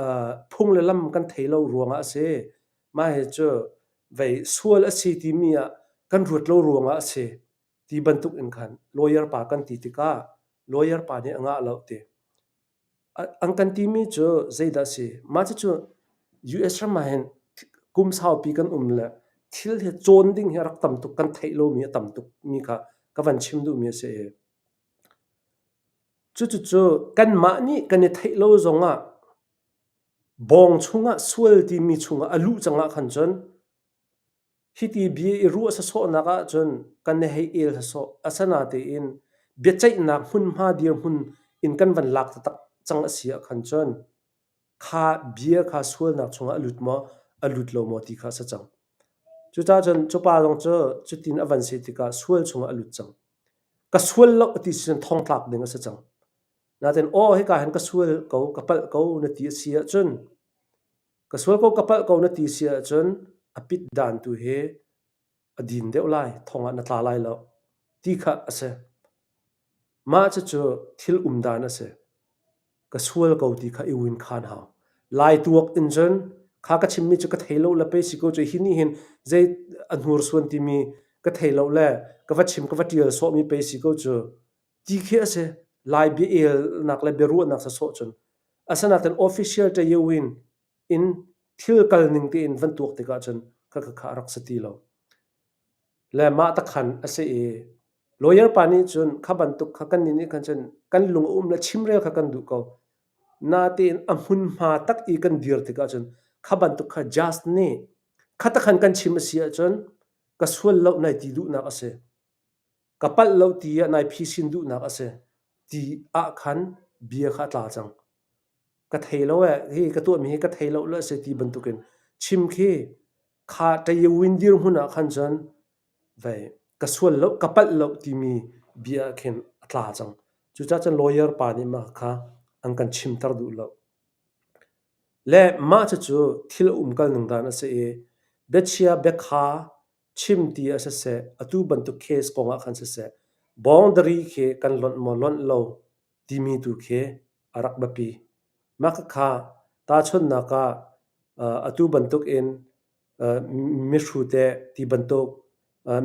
uh, phung le lam kan thei lo ruangah a si. Mah hi cu vei sual a si timi ah kan ruat lo ruangah a si ti bantuk in khan lawyer pa kan ti tikah lawyer pa nih a ngah lo ti. An kan timi cu zeidah a si? Mah cucu US ram ah hin kum saupi kan um le thil hi cawn ding hi a rak tam tuk, kan theih lomi a tam tuk mi kha ka van chim duhmi a si i cucucu kanmah nih kan i theih lo zongah bawng chungah sual timi chungah a luh cang ah khan cun Hiti bia i ruah sawsawhnak ahcun kan i hei el sawsawh. Asinain biaceihnak hmunhma dirhmun in kan van lak taktak cang a si ahkhan cun kha bia kha sualnak chungah a lut maw, a lut lo maw ti kha a si cang. Cucaah cun cu pa zong cu cutin a van si tikah sual chungah a lut cang. Ka sual lo a ti si cun thongtlak ding a si cang. Nain aw hika hin ka sual ko, ka palh ko na ti a si ahcun Ka sual ko ka palh ko na ti si ahcun a pit dan tu hi a din deuh lai, thong ah na tla lai lo ti kha a si. Mah cucu thil um dan a si. Ka sual ko ti kha i win khan hau. Lai tuak in cun kha ka chimmi cu ka thei lo le pei si ko cu hi nih hin zei a hnursuan timi ka thei lo le ka va chim ka va ṭial sawhmi pei si ko cu ti khi a si. Lai bia elnak le biaruahnak sawsawh cun. Asinain official ṭayewin in thil kal ning tein van tuak tikah cun khakha kha a rak si ti lo. Le mah takhan a si i lawyer pa nih cun kha bantuk kha kannih nih khan cun kan lung a um le chimrel kha kan duh ko. Natein a hmunhma tak i kan dir tikah cun kha bantuk kha just nih kha takhan kan chim a si ahcun ka sual lo nai ti duhnak a si. Ka palh lo ti ah nai phisin duhnak a si ti ah khan bia kha a tla cang. Ka thei lo eh, hi ka tuahmi hi ka thei lo le a si ti bantukin chim khi kha ṭayewin dirhmun ah khan cun vei ka sual lo, ka palh lo timi bia ah khin a tla cang. Cucaah cun lawyer pa nih mah kha an kan chimter duh lo. Le mah cucu thil a umkal ning dan a si i biachia biakha chim ti ah siseh, atu bantuk case kong ah khan siseh, boundary khi kan lonh maw lonh lo timi tu khi a rak biapi. Mah khakha tahchunhnak ah atu bantuk in mihrut eh ti bantuk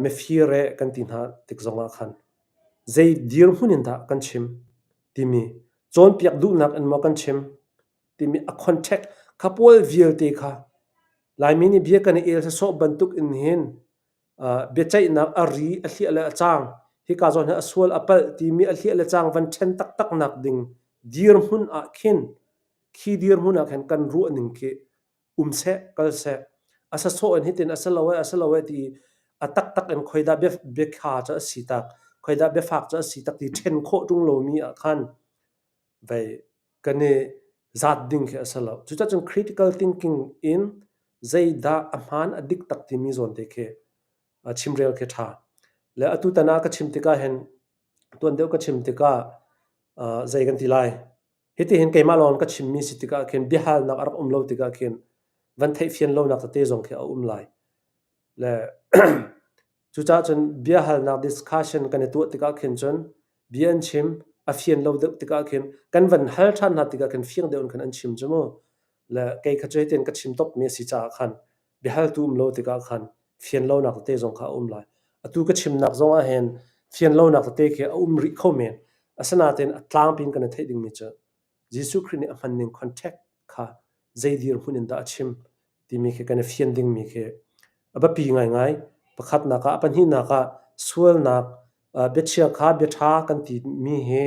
mifir eh kan ti hna tik zong ah khan zei dirhmun in dah kan chim timi cawnpiak duhnak in maw kan chim timi a contact kha pawl vialte kha Laimi nih bia kan i el sawsawh bantuk in hin biaceihnak a ri a hliah le a cang hika zawn hi a sual a palh timi a hliah le cang van ṭhen taktak nak ding dirhmun ah khin khi dirhmun ah khin kan ruah ning khi um seh kal seh a sasawh in hitin a si lo eh a si lo eh ti a taktak in khoidah bia biakha cu a si tak khoidah biafak cu a si tak ti ṭhen khawh ṭung lomi ah khan vei kan i zat ding khi a si lo. Cucaah cun critical thinking in zeidah a hmaan a dik tak timi zawn te khi chimrel khi ṭha. Le atu tan ah ka chim tikah hin tuan deuh ka chim tikah zei kan ti lai. Hitihin keimah lawng ka chimmi si tikah khin biahalnak a rak um lo tikah khin van theihfian lonak tete zong khi a um lai. Le Cucaah cun biahalnak discussion kan i tuah tikah khin cun bia an chim, a fian lo deuh tikah khin kan van hal ṭhan hna tikah khin fiang deuh in khan an chim cu mu. Le kei kha cu hitin ka chim topmi a si caah khan biahaltu um lo tikah khan fian lonak tete zong kha a um lai. Atu ka chimnak zong ah hin fian lonak tete khi a um rih kho men. Asinain a tlangpi in kan i theih dingmi cu Jesuh Khrih nih a hmanning contact kha zei dirhmun in dah a chim timi khi kan i fian dingmi khi a biapi ngaingai. Pakhatnak ah, a pahnihnak ah sualnak biachia kha biaṭha kan timi hi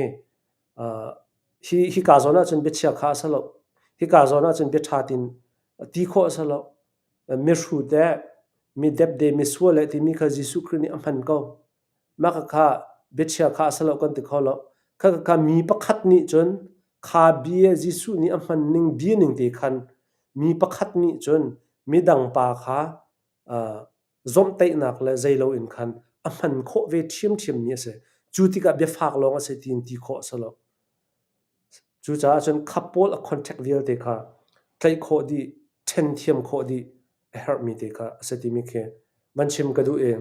hi hika zawn ahcun biachia kha a si lo. Hika zawn ahcun biaṭha tin ti khawh a si lo. Mihrut eh, mi depde, misual eh timi kha Jesuh Khrih nih a hman ko. Mah khakha biachia kha a si lo kan ti kho lo. Kha mi pakhat nih cun kha bia Jesuh nih a hman ning bia ning te khan mi pakhat nih cun midang pa kha zawmhtaihnak le zei loin khan a hman khawh ve ṭhiamṭhiammi a si. Cu tikah biafak lawng a si tiin ti khawh a si lo. Cucaah cun kha pawl a contact vialte kha tlaih khawh dih, ṭhen thiam khawh dih a herhmi te kha a si timi khi van chim ka duh i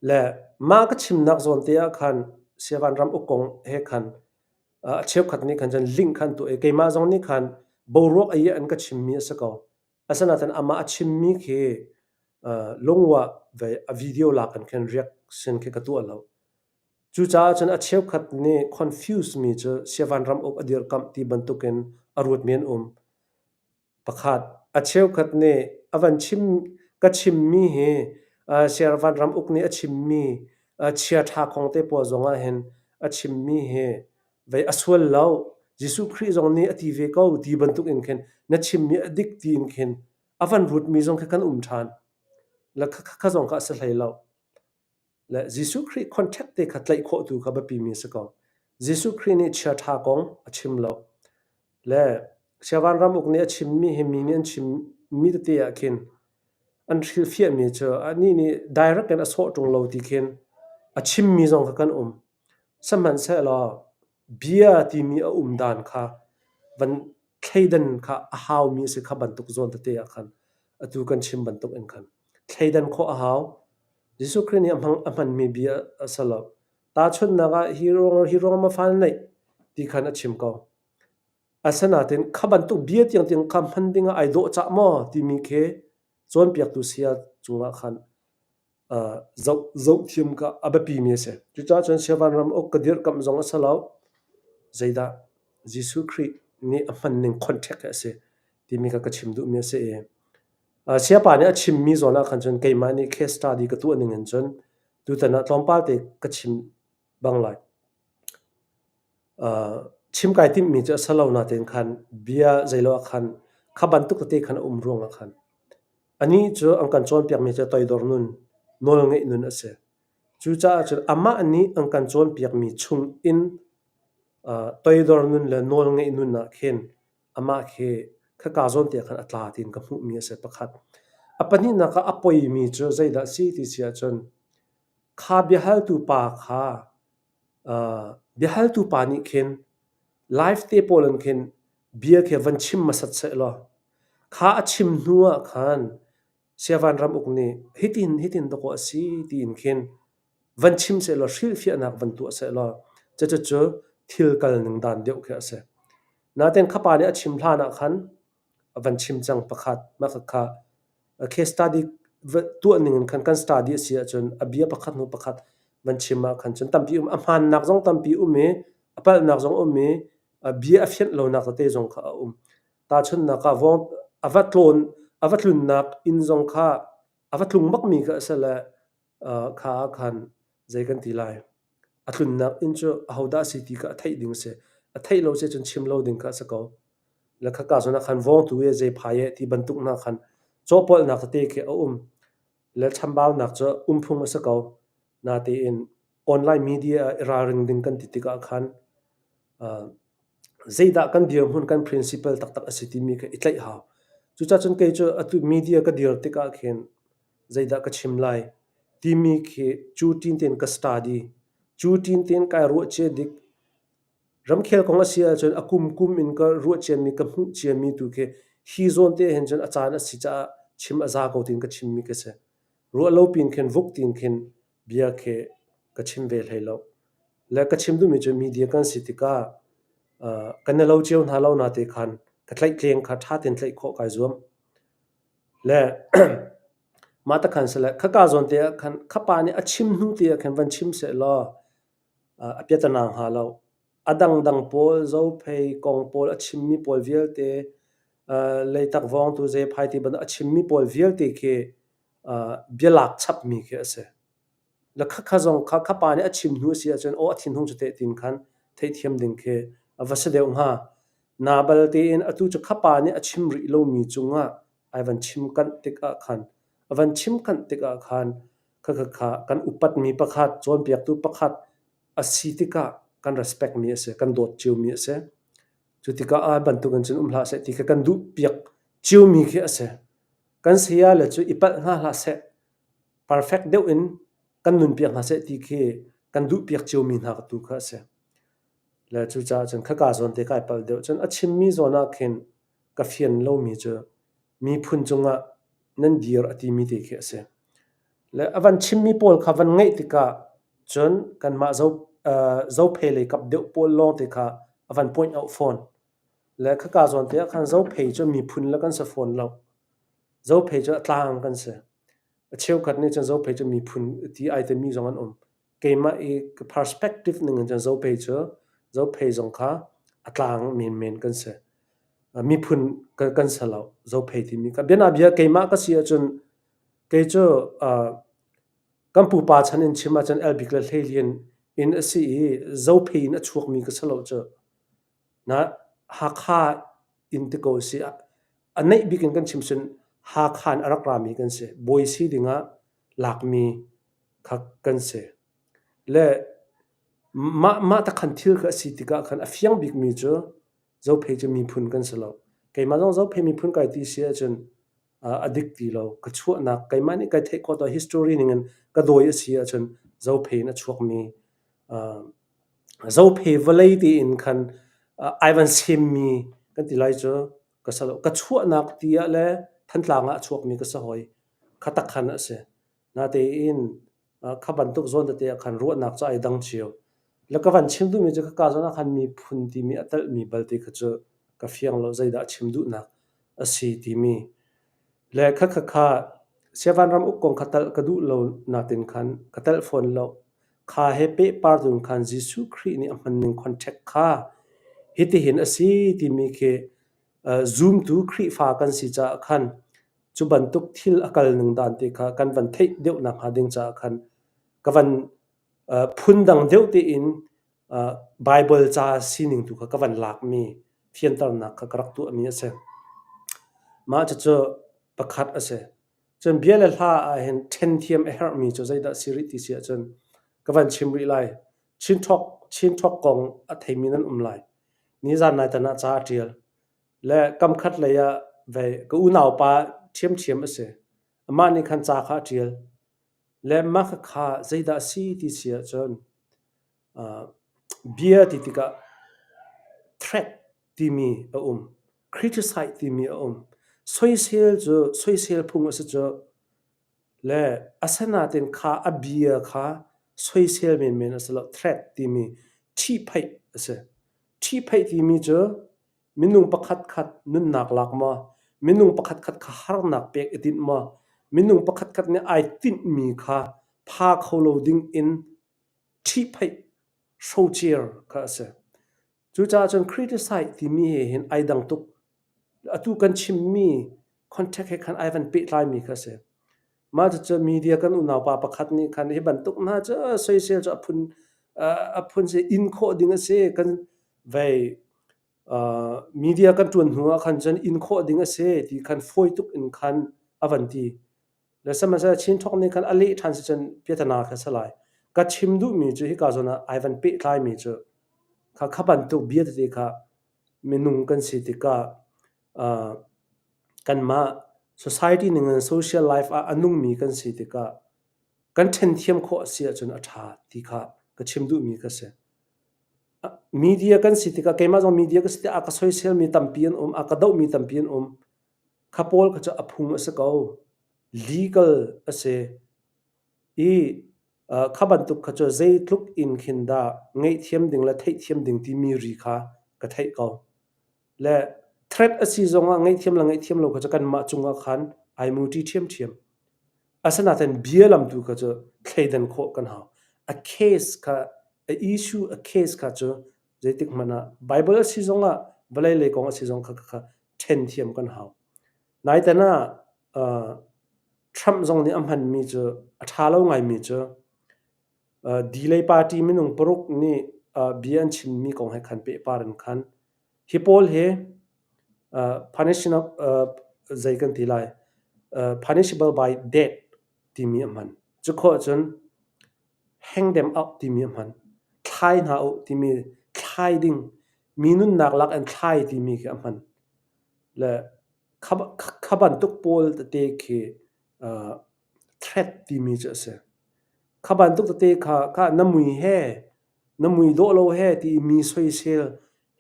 le mah ka chimnak zawn te ah khan Siavan ram uk kong he khan a cheukhat nih khan cun link khan tuah i keimah zong nih khan boruak a iah in ka chimmi a si ko. Asinain amah a chimmi khi lungwa ve a video lak in khin reaction khi ka tuah lo. Cucaah cun a cheukhat nih confuse mi cu Siavan ram uk a dirkamh ti bantukin a ruatmi an um. Pakhat, a cheukhat nih a van chim ka chimmi hi Siavan ram uk nih a chimmi chiaṭha kong te pawl zong ah hin a chimmi hi vei a sual lo. Jesuh Khrih zong nih a ti ve ko ti bantuk in khin na chimmi a dik tiin khin a van ruatmi zong khi kan um ṭhan. Le kha zong kha a si hlei lo. Le Jesuh Khrih contact te kha tlaih khawh tu kha biapimi a si ko. Jesuh Khrih nih chiaṭha kong a chim lo. Le Siavan ramuk nih a chimmi hi mi nih an chimmi tete ah khin an hrilhfiahmi cu anih nih direct in a sawh ṭung lo ti khin a chimmi zong kha kan um. Sihmanhsehlaw bia timi a um dan kha van thleidan kha a haumi a si kha bantuk zawn tete ah khan atu kan chim bantuk in khan thleidan khawh a hau. Jesuh Khrih nih a hmang a hmanmi bia a si lo. Tahchunhnak ah hi ruang hi ruang ma fa na neih ti khan a chim ko. Asinain kha bantuk bia tiangtiang kha hman dingah ai dawh cah maw timi khi cawnpiaktu saya cungah khan zoh zohthiam kha a biapimi a si. Cucaah cun Siavan ram uk ka dirhkamh zong a si lo. Zeidah Jesuh Khrih nih a hman ning contact hi a si timi kha ka chim duhmi a si i Sayapa nih a chimmi zawn ah khan cun keimah nih case study ka tuah ning in cun tutan ah tlawmpal te ka chim bang lai. Chim kai timhmi cu a si lo natein khan bia zeilo ah khan kha bantuk tete khan a um ruangah khan anih cu an kan cawnpiakmi cu toidor nun, nawlngeih nun a si. Cucaah cun amah nih an kan cawnpiakmi chung in toidor nun le nawlngeih nun ah khin amah khi khaka zawn te ah khan a tla tiin ka hmuhmi a si pakhat. A pahnihnak ah a poimi cu zeidah a si ti si ahcun kha biahaltu pa kha Biahaltu pa nih khin live te pawl in khin bia khi van chim hmasat sehlaw kha a chim hnu ah khan Siavan ramuk nih hitin hitin dawkaw a si tiin khin van chim sehlaw hrilhfiahnak van tuah sehlaw cucu thil kal ning dan deuh khi a si. Nain kha pa nih a chim hlan ah khan a van chim cang pakhat mah khakha case study tuah ning in khan kan study a si ahcun a bia pakhat hnu pakhat van chim ah khan cun tampi um a hmaannak zong tampi um i a palhnak zong um i a bia a fianh lonak tete zong kha a um. Tahchunhnak ah vawng a va tlawn a va tlunnak inn zong kha a va tlung bakmi kha a si le kha ah khan zei kan ti lai a tlunnak inn cu ahodah a si ti kha a theih ding a si. A theih lo si cun chim lo ding kha a si ko. Le khaka zawn ah khan vawngtu e zeiphai e ti bantuk hna khan cawhpawlhnak tete khi a um. Le chambaunak cu umphung a si ko. Natein online media ah i ralring ding kan ti tikah khan zeidah kan dirhmun kan principle taktak a si timi kha i tlaih hau. Cucaah cun kei cu atu media ka dir tikah khin zeidah ka chim lai timi khi cu ṭin tein ka study. Cu ṭin tein kai ruah cia dik. Ramkhel kong a si ahcun a kumkum in ka ruah ciami ka hmuh ciami tu khi hi zawn te hin cun a caan a si caah chim a za ko tiin ka chimmi ka si. Ruah lo pin khin vuk tiin khin bia khi ka chim ve hlei lo. Le ka chim duhmi cu media kan si tikah kan i lo cio hna lo na te khan ka tlaihtleng kha ṭha tein tlaih khawh kai zuam. Le mah ta khan sile khaka zawn te ah khan khapa nih a chim hnu te ah khin van chim seh law a piatana hnga lo. A dangdang pawl Zophei kong pawl a chimmi pawl vialte Leitak vawngtu Zephai ti bantuk a chimmi pawl vialte khi bialak chapmi khi a si. Le khakha zong kha khapa nih a chim hnu a si ahcun aw a thinhung cu teh tin khan theihthiam ding khi a va si deuh hnga. Na bal tein atu cu khapa nih a chim rih lomi cungah ai van chim kanh tikah khan a van chim kanh tikah khan khakha kan upatmi pakhat cawnpiaktu pakhat a si tikah kan respect mi a si, kan dawt cio mi a si. Cu tikah ah bantukin cun um hlah seh ti kha kan duh piak cio mi khi a si. Kan saya le cu i palh hna hlah seh, perfect deuh in kan nun piak hna seh ti khi kan duh piak cio mi hna tu kha a si. Le cucaah cun khaka zawn te kai palh deuh. Cun a chimmi zawn ah khin ka fian lomi cu miphun cungah nan dir a timi te khi a si. Le a van chimmi pawl kha van ngaih tikah cun kanmah zo, uh, zophei lei kap deuh pawl lawng te kha a van point out fawn. Le khaka zawn te ah khan zophei cu miphun le kan si fawn lo. Zophei cu a tlang kan si. A cheukhat nih cun zophei cu miphun ti ai timi zong an um. Keimah i ka perspective ning in cun zophei cu zophei zong kha a tlang menmen kan si. Miphun kan si lo zophei timi kha. Bianabia keimah ka si ahcun kei cu kan pupa chan in chim ahcun Elbik le Hleilian in a si i zophei in a chuakmi ka si lo cu. Na Hakha in ti ko si. A neih bik in kan chim cun Hakha in a rak rami kan si. Bawi si dingah lakmi kha kan si. Le mah mah takhan thil kha a si tikah khan a fiang bikmi cu Zophei cu miphun kan si lo. Keimah zong Zophei miphun kai ti si ahcun a dik ti lo. Ka chuahnak keimah nih kai theih khawh to history ning in ka dawi a si ahcun Zophei in a chuakmi Zophei vawlei tiin khan ai van semmi kan ti lai cu ka si lo. Ka chuahnak ti ah le Thantlang ah a chuakmi ka si hoi. Kha tak khan a si. Natein kha bantuk zawn tete ah khan ruahnak cu ai dang cio. Le ka van chim duhmi cu khaka zawn ah khan miphun timi a telhmi balte kha cu ka fiang lo zeidah a chim duhnak a si timi. Le khakha kha Siavan ram uk kong kha telh ka duh lo natin khan ka telh fawn lo. Kha he pehpar dun khan Jesuh Khrih nih a hmanning contact kha hitihin a si timi khi zumtu Khrihfa kan si caah khan cu bantuk thil a kal ning dan te kha kan van theih deuh nakhnga ding caah khan ka van phundang deuh tein Baibal ca sining tu kha ka van lakmi fianternak kha ka rak tuahmi a si. Mah cucu pakhat a si. Cun bia le hla ahhin ṭhen thiam a herhmi cu zeidah si rih ti si ahcun ka van chim rih lai. Chin Talk, Chin Talk kong a theimi nan um lai. Nizan nai tan ah ca a ṭial. Le kamkhat lei ah vei ka unaupa ṭhiamṭhiam a si. Amah nih khan ca kha a ṭial. Le mah khakha zeidah a si ti si ahcun uh, bia ti tikah threat timi a um. Criticize timi a um. Soisel cu soisel phung a si cu. Le asinain kha a bia kha soisel menmen a si lo. Threat timi ṭhihphaih a si. Ṭhihphaih timi cu minung pakhatkhat nunnak lak maw, minung pakhatkhat kha harnak pek i tinh maw, minung pakhatkhat nih ai tinhmi kha pha kho lo ding in ṭhihphaih hrocer kha a si. Cucaah cun criticize timi he hin ai dang tuk. Atu kan chimmi contact he khan ai van pehtlaimi kha a si. Mah cucu media kan unaupa pakhat nih khan hi bantuk hna cu soisel cu a phun a phun si in khawh ding a si. Kan vei media kan ṭuan hnu ah khan cun in khawh ding a si ti khan fawi tuk in khan a van ti. Le sihmanhsehlaw Chin Thawk nih khan a leh ṭhan si cun piatana kha a si lai. Ka chim duhmi cu hika zawn ah ai van pehtlaimi cu kha kha bantuk bia tete kha minung kan si tikah uh, kanmah society ning in social life ah a nungmi kan si tikah kan ṭhen thiam khawh a si ahcun a ṭha ti kha ka chim duhmi ka si. Media kan si tikah keimah zong media ka si tikah a ka soiselmi tampi an um, a ka dohmi tampi an um. Kha pawl kha cu a phung a si ko. Legal a si. I kha bantuk kha cu zeitluk in khin dah ngaihthiam ding le theihthiam ding timi ri kha ka theih ko. Le threat a si zongah ngaihthiam le ngaihthiam lo kha cu kanmah cungah khan ai muṭi ṭhiamṭhiam. Asinain bia lamtu kha cu thleidan khawh kan hau. A case kha, a issue, a case kha cu zeitik hmanh ah Bible a si zongah vawlei lei kong a si zong kha kha ṭhen thiam kan hau. Naitan ah uh, Trump zong nih a hmanmi cu a ṭha lo ngaimi cu uh, D-lei party minung paruk nih uh, bia an chimmi kong he khan pehpar in khan hi pawl hi uh, punishable uh, zei kan ti lai uh, punishable by death timi a hman. Cu khawh cun hang them up timi a hman. Thlai hna u timi thlai ding mi nunnak lak in thlai timi khi a hman. Le kha bantuk pawl tete khi threat timi cu a si. Kha bantuk tete kha kha na mui he na mui dawh lo he ti i mi soisel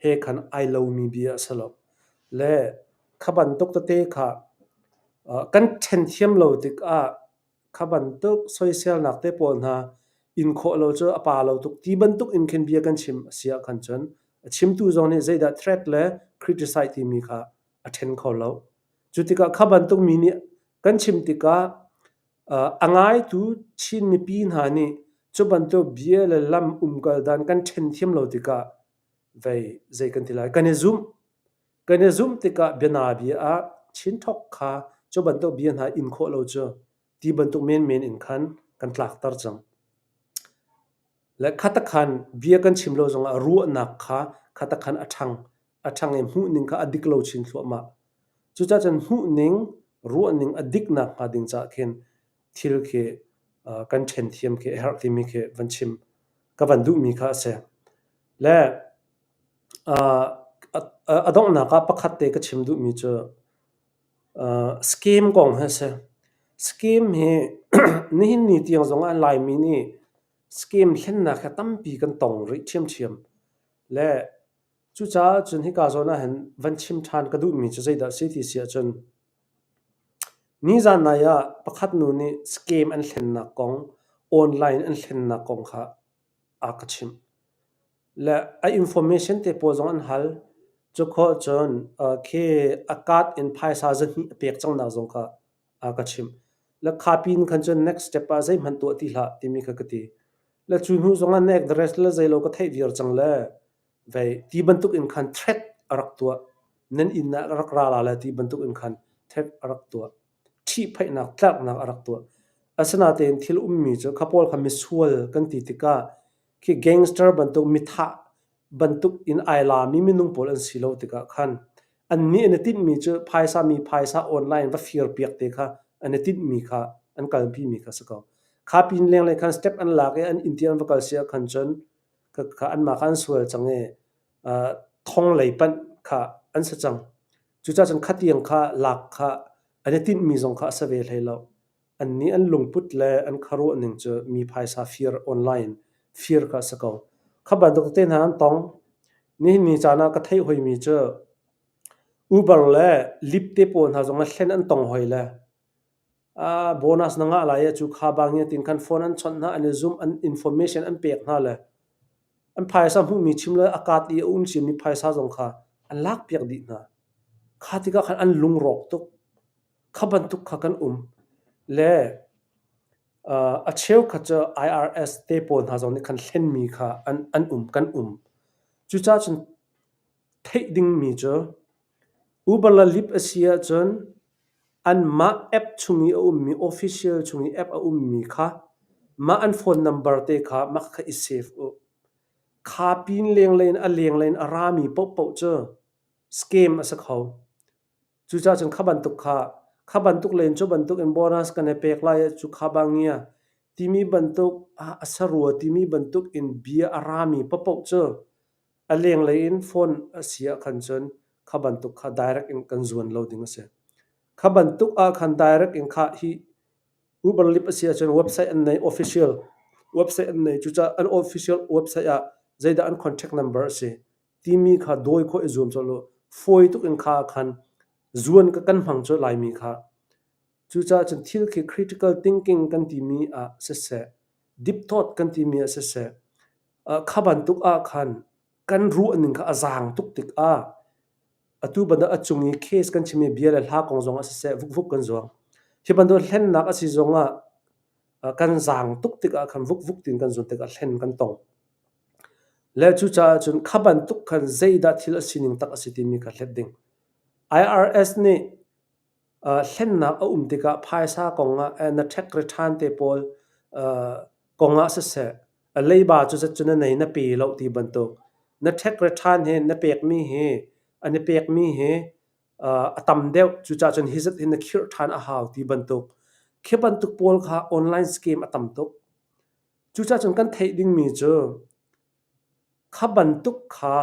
he khan ai lomi bia a si lo. Le kha bantuk tete kha kan ṭhen thiam lo tikah kha bantuk soiselnak te pawl hna in khawh lo cu a pa lo tuk ti bantuk in khin bia kan chim a si ah khan cun a chimtu zong nih zeidah threat le criticize timi kha a ṭhen kho lo. Cu tikah kha bantuk mi nih kan chim tikah a ngaitu Chin mipi hna nih cu bantuk bia le lam umkal dan kan ṭhen thiam lo tikah vei zei kan ti lai kan i zumh. Kan i zumh tikah bianabia ah Chin thawk kha cu bantuk bia hna in khawh lo cu ti bantuk menmen in khan kan tlakter cang. Le khatakhan bia kan chim lo zongah ruahnak kha khatakhan a ṭhang. A ṭhang i hmuhning kha a dik lo chin thluahmah. Cucaah cun hmuhning, ruahning a dik nakhnga ding caah khin thil khi kan ṭhen thiam khi a herh timi khi van chim ka van duhmi kha a si. Le a donghnak ah pakhat te ka chim duhmi cu scam kong hi a si. Scam hi nihin ni tiang zongah Laimi nih scam hlennak hi tampi kan tong rih ṭhiamṭhiam. Le cucaah cun hika zawn ah hin van chim ṭhan ka duhmi cu zeidah a si ti si ahcun nizan nai ah pakhat nu nih scam an hlennak kong, online an hlennak kong kha a ka chimh. Le a information te pawl zong an hal. Cu khawh cun khi a card in phaisa zahnih a pek cangnak zong kha a ka chimh. Le kha pin khan cun next step ah zeihmanh tuah ti hlah timi kha ka ti. Le cu hnu zong ah na address le zeilo ka theih viar cang le vei ti bantuk in khan threat a rak tuah. Nan inn ah rak ra la le ti bantuk in khan threat a rak tuah. Ṭhihphaihnak tlerhnak a rak tuah. Asinain thil ummi cu kha pawl kha misual kan ti tikah khi gangster bantuk mithah bantuk in ai lami minung pawl an si lo tikah khan annih an i tinhmi cu phaisa mi phaisa online va fir piak te kha an i tinhmi kha an kalpi mi kha si ko. Kha pin lenglei khan step an lak i an inn tiang va kal si ah khan cun kha anmah kha an sual cang i thong lei panh kha an si cang. Cucaah cun khatiang kha lak kha an i tinhmi zong kha a si ve hlei lo. Annih an lungput le an khuaruah ning cu mi phaisa fir online fir kha a si ko. Kha bantuk te hna an tong. Nihin ni caan ah ka theih hoimi cu Uber le Lyft te pawl hna zong ah hlen an tong hoi le bonus na ngah lai i cu kha bang in tin khan phone an chawnh hna, an i zumh, an information an pek hna le an phaisa hmuhmi chim le a card i a um ciami phaisa zong kha an lakpiak dih hna. Kha tikah khan an lungrawk tuk. Kha bantuk kha kan um. Le a cheukhat cu IRS te pawl hna zong nih khan hlenmi kha an, an um, kan um. Cucaah cun theih dingmi cu Uber le Lyft a si ahcun anmah app chung i a ummi official chung i app a ummi kha mah an phone number te kha mah kha i save u. Kha pin lenglei in a lenglei in a rami paohpaoh cu scam a si kho. Cucaah cun kha bantuk kha kha bantuk len cu bantuk in bonus kan i pek lai cu kha bangia timi bantuk a sarua timi bantuk in bia a rami paohpaoh cu a lenglei in phone a si ah khan cun kha bantuk kha direct in kan zuan lo ding a si. Kha bantuk ah khan direct in kha hi Uber Lyft a si ahcun website an nei official website an nei cucaah an official website ah zeidah an contact number a si timi kha dawi khawh i zuam colh u. Fawi tuk in kha khan zuan ka kan hmang colh laimi kha. Cucaah cun thil khi critical thinking kan timi ah siseh, deep thought kan timi ah siseh, kha bantuk ah khan kan ruahning kha a zaang tuk tikah atu bantuk a cung i case kan chimmi bia le hla kong zong ah siseh vukvuk kan zuang. Hi bantuk hlennak a si zongah kan zaang tuk tikah khan vukvuk tiin kan zuan tikah hlen kan tong. Le cucaah cun kha bantuk khan zeidah thil a sining tak a si timi kha hlet ding. IRS nih hlennak a um tikah phaisa kongah na tax return te pawl kongah siseh, a leiba cu zat cu na nei na pe lo ti bantuk. Na tax return hi na pekmi hi an i pekmi hi a tam deuh cucaah cun hi zat hi na khirh ṭhan a hau ti bantuk. Khi bantuk pawl kha online scam a tam tuk. Cucaah cun kan theih dingmi cu. Kha bantuk kha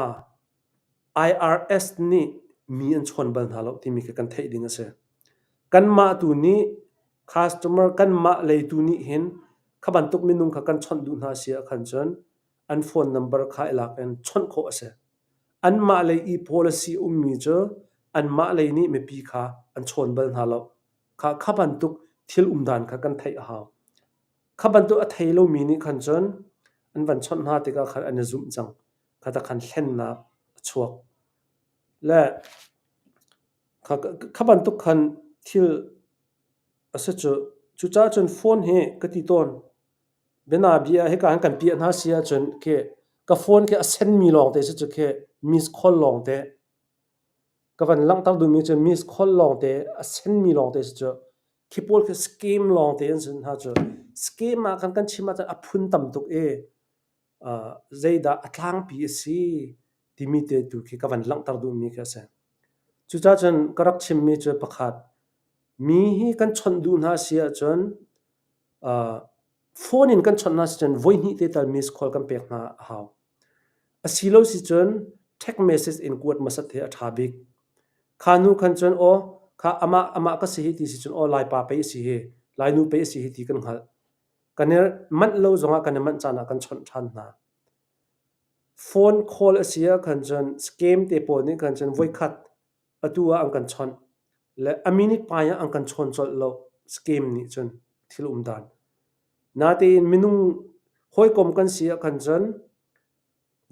IRS nih mi an chawn bal hna lo timi khi kan theih ding a si. Kanmah tu nih customer kanmah lei tu nih hin kha bantuk minung kha kan chawnh duh hna si ahkhan cun an phone number kha i lak in chawnh khawh a si. Anmah lei i policy a ummi cu anmah lei nih mipi kha an chawn bal hna lo. Kha kha bantuk thil umdan kha kan theih a hau. Kha bantuk a thei lomi nih khan cun an van chawnh hna tikah khan an i zumh cang. Kha ta khan hlennak a chuak. Le kha, kha bantuk khan thil a si cu. Cucaah cun phone hi ka ti tawn. Bianabia hika hin kan piah hna si ahcun khi ka phone khi a senmi lawngte si cu khi miss call lawngte. Ka van langhter duhmi cu miss call lawngte a senmi lawngte si cu khi pawl khi scam lawngte an si hna cu. Scam ah khan kan chim ahcun a phun tam tuk i uh, zeidah a tlangpi a si timi te tu khi ka van langhter duhmi khi a si. Cucaah cun ka rak chimmi cu pakhat, mi hi kan chawnh duh hna si ahcun uh, phone in kan chawnh hna si cun voihnih te tal miss call kan pek hna a hau. Asilo si cun text message in kuat hmasat hi a ṭha bik. Kha hnu khan cun aw kha amah amah ka si hi ti si cun aw Laipa pei a si hi, Lainu pei a si hi ti kan hngalh. Kan i manh lo zongah kan i manh caan ah kan chawnh ṭhan hna. Phone call a si ahkhan cun scam te pawl nih khan cun voikhat atu ah an kan chawnh le a minute pai ah an kan chawn colh lo scam nih cun thil um dan. Natein minung hawikom kan si ahkhan cun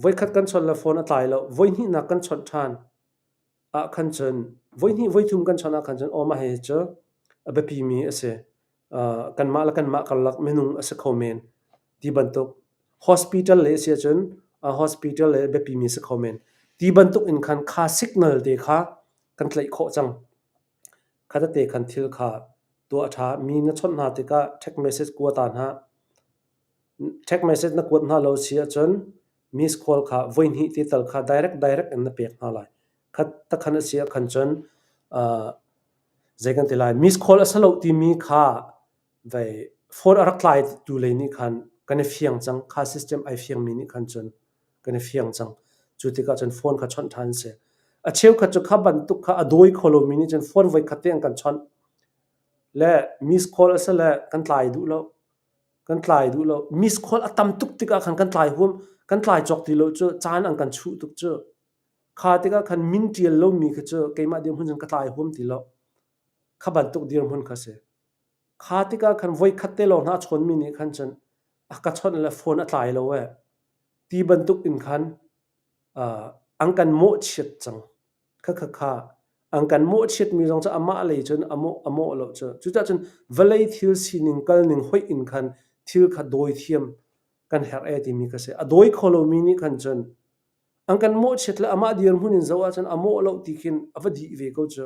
voikhat kan chawnh le phone a tlai lo, voihnihnak kan chawnh ṭhan ahkhan cun voihnih voithum kan chawnh ahkhan cun aw mah hihi cu a biapimi a si. Uh, kanmah le kanmah karlak minung a si kho men ti bantuk hospital le si ahcun uh, hospital le biapimi si kho men ti bantuk in khan kha signal te kha kan tlaih khawh cang. Kha tete khan thil kha tuah a ṭha. Mi na chawnh hna tikah text message kua ta hna. Text message na kuat hna lo si ahcun miss call kha voihnih te tal kha direct direct in na pek hna lai. Khat takhan a si ahkhan cun uh, zei kan ti lai miss call a si lo timi kha vei phone a rak tlai tu lei nih khan kan i fiang cang. Kha system ai fiangmi nih khan cun kan i fiang cang. Cu tikah cun phone kha chawnh ṭhan si. A cheukhat cu kha bantuk kha a dawi kho lomi nih cun phone voikhat te an kan chawnh. Le miss call a si le kan tlai duh lo. Kan tlai duh lo. Miss call a tam tuk tikah khan kan tlai huam, kan tlai cawk ti lo cu caan an kan chuh tuk cu. Kha tikah khan min ṭial lomi kha cu keimah dirhmun cun ka tlai huam ti lo. Kha bantuk dirhmun kha si. Kha tikah khan voikhat te lawng hna a chawnmi nih khan cun a ka chawnh le phone a tlai lo ee. Ti bantuk in khan uh, an kan mawhchiat cang. Khakha kha an kan mawhchiatmi zong cu amah lei cun a mawh a mawh lo cu. Cucaah cun vawlei thil sining kalning hoih in khan thil kha dawi thiam kan herh ee timi kha si. A dawi kho lomi nih khan cun an kan mawhchiat le amah dirhmun in zoh ahcun a mawh lo ti khin a va dih ve ko cu.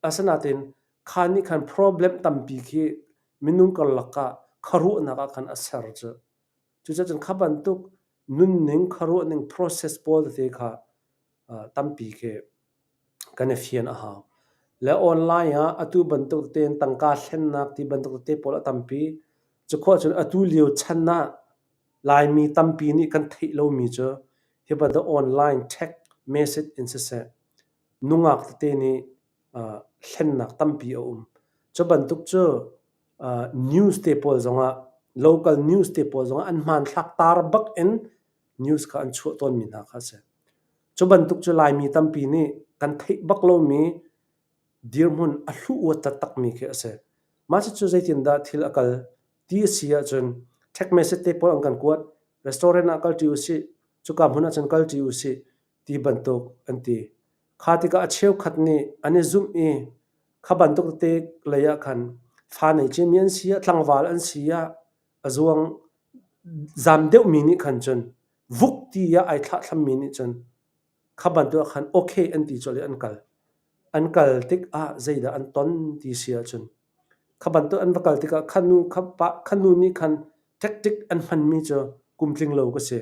Asinain kha nih khan problem tampi khi minung karlak ah khuaruahnak ah khan a ser cu. Cucaah cun kha bantuk nunning khuaruahning process pawl tete kha tampi khi kan i fian a hau. Le online ah atu bantuk tein tangka thlennak ti bantuk tete pawl a tampi. Cukhua cun atu lio chan ah Laimi tampi nih kan theih lomi cu hi bantuk online text message in siseh, nungak tete nih hlennak tampi a um. Cu bantuk cu news te pawl zongah local news te pawl zongah an hmanthlak tar bak in news kha an chuah tawnmi hna kha a si. Cu bantuk cu Laimi tampi nih kan theih bak lomi dirhmun a hlu-uat taktakmi khi a si. Mah cucu zeitindah thil a kal ti a si ahcun text message te pawl an kan kuat, restaurant ah kalṭi usih, cuka hmun ahcun kalṭi usih ti bantuk an ti. Kha tikah a cheukhat nih an i zumh i kha bantuk tete lei ah khan fa nei ciami an si ah, tlangval an si ah a zuang zam deuhmi nih khan cun vuk ti ah ai thlahthlammi nih cun kha bantuk ah khan okay an ti colh i an kal. An kal tikah zeidah an ton ti si ahcun kha bantuk an va kal tikah kha nu kha pa kha nu nih khan tactic an hmanmi cu kum tling lo ka si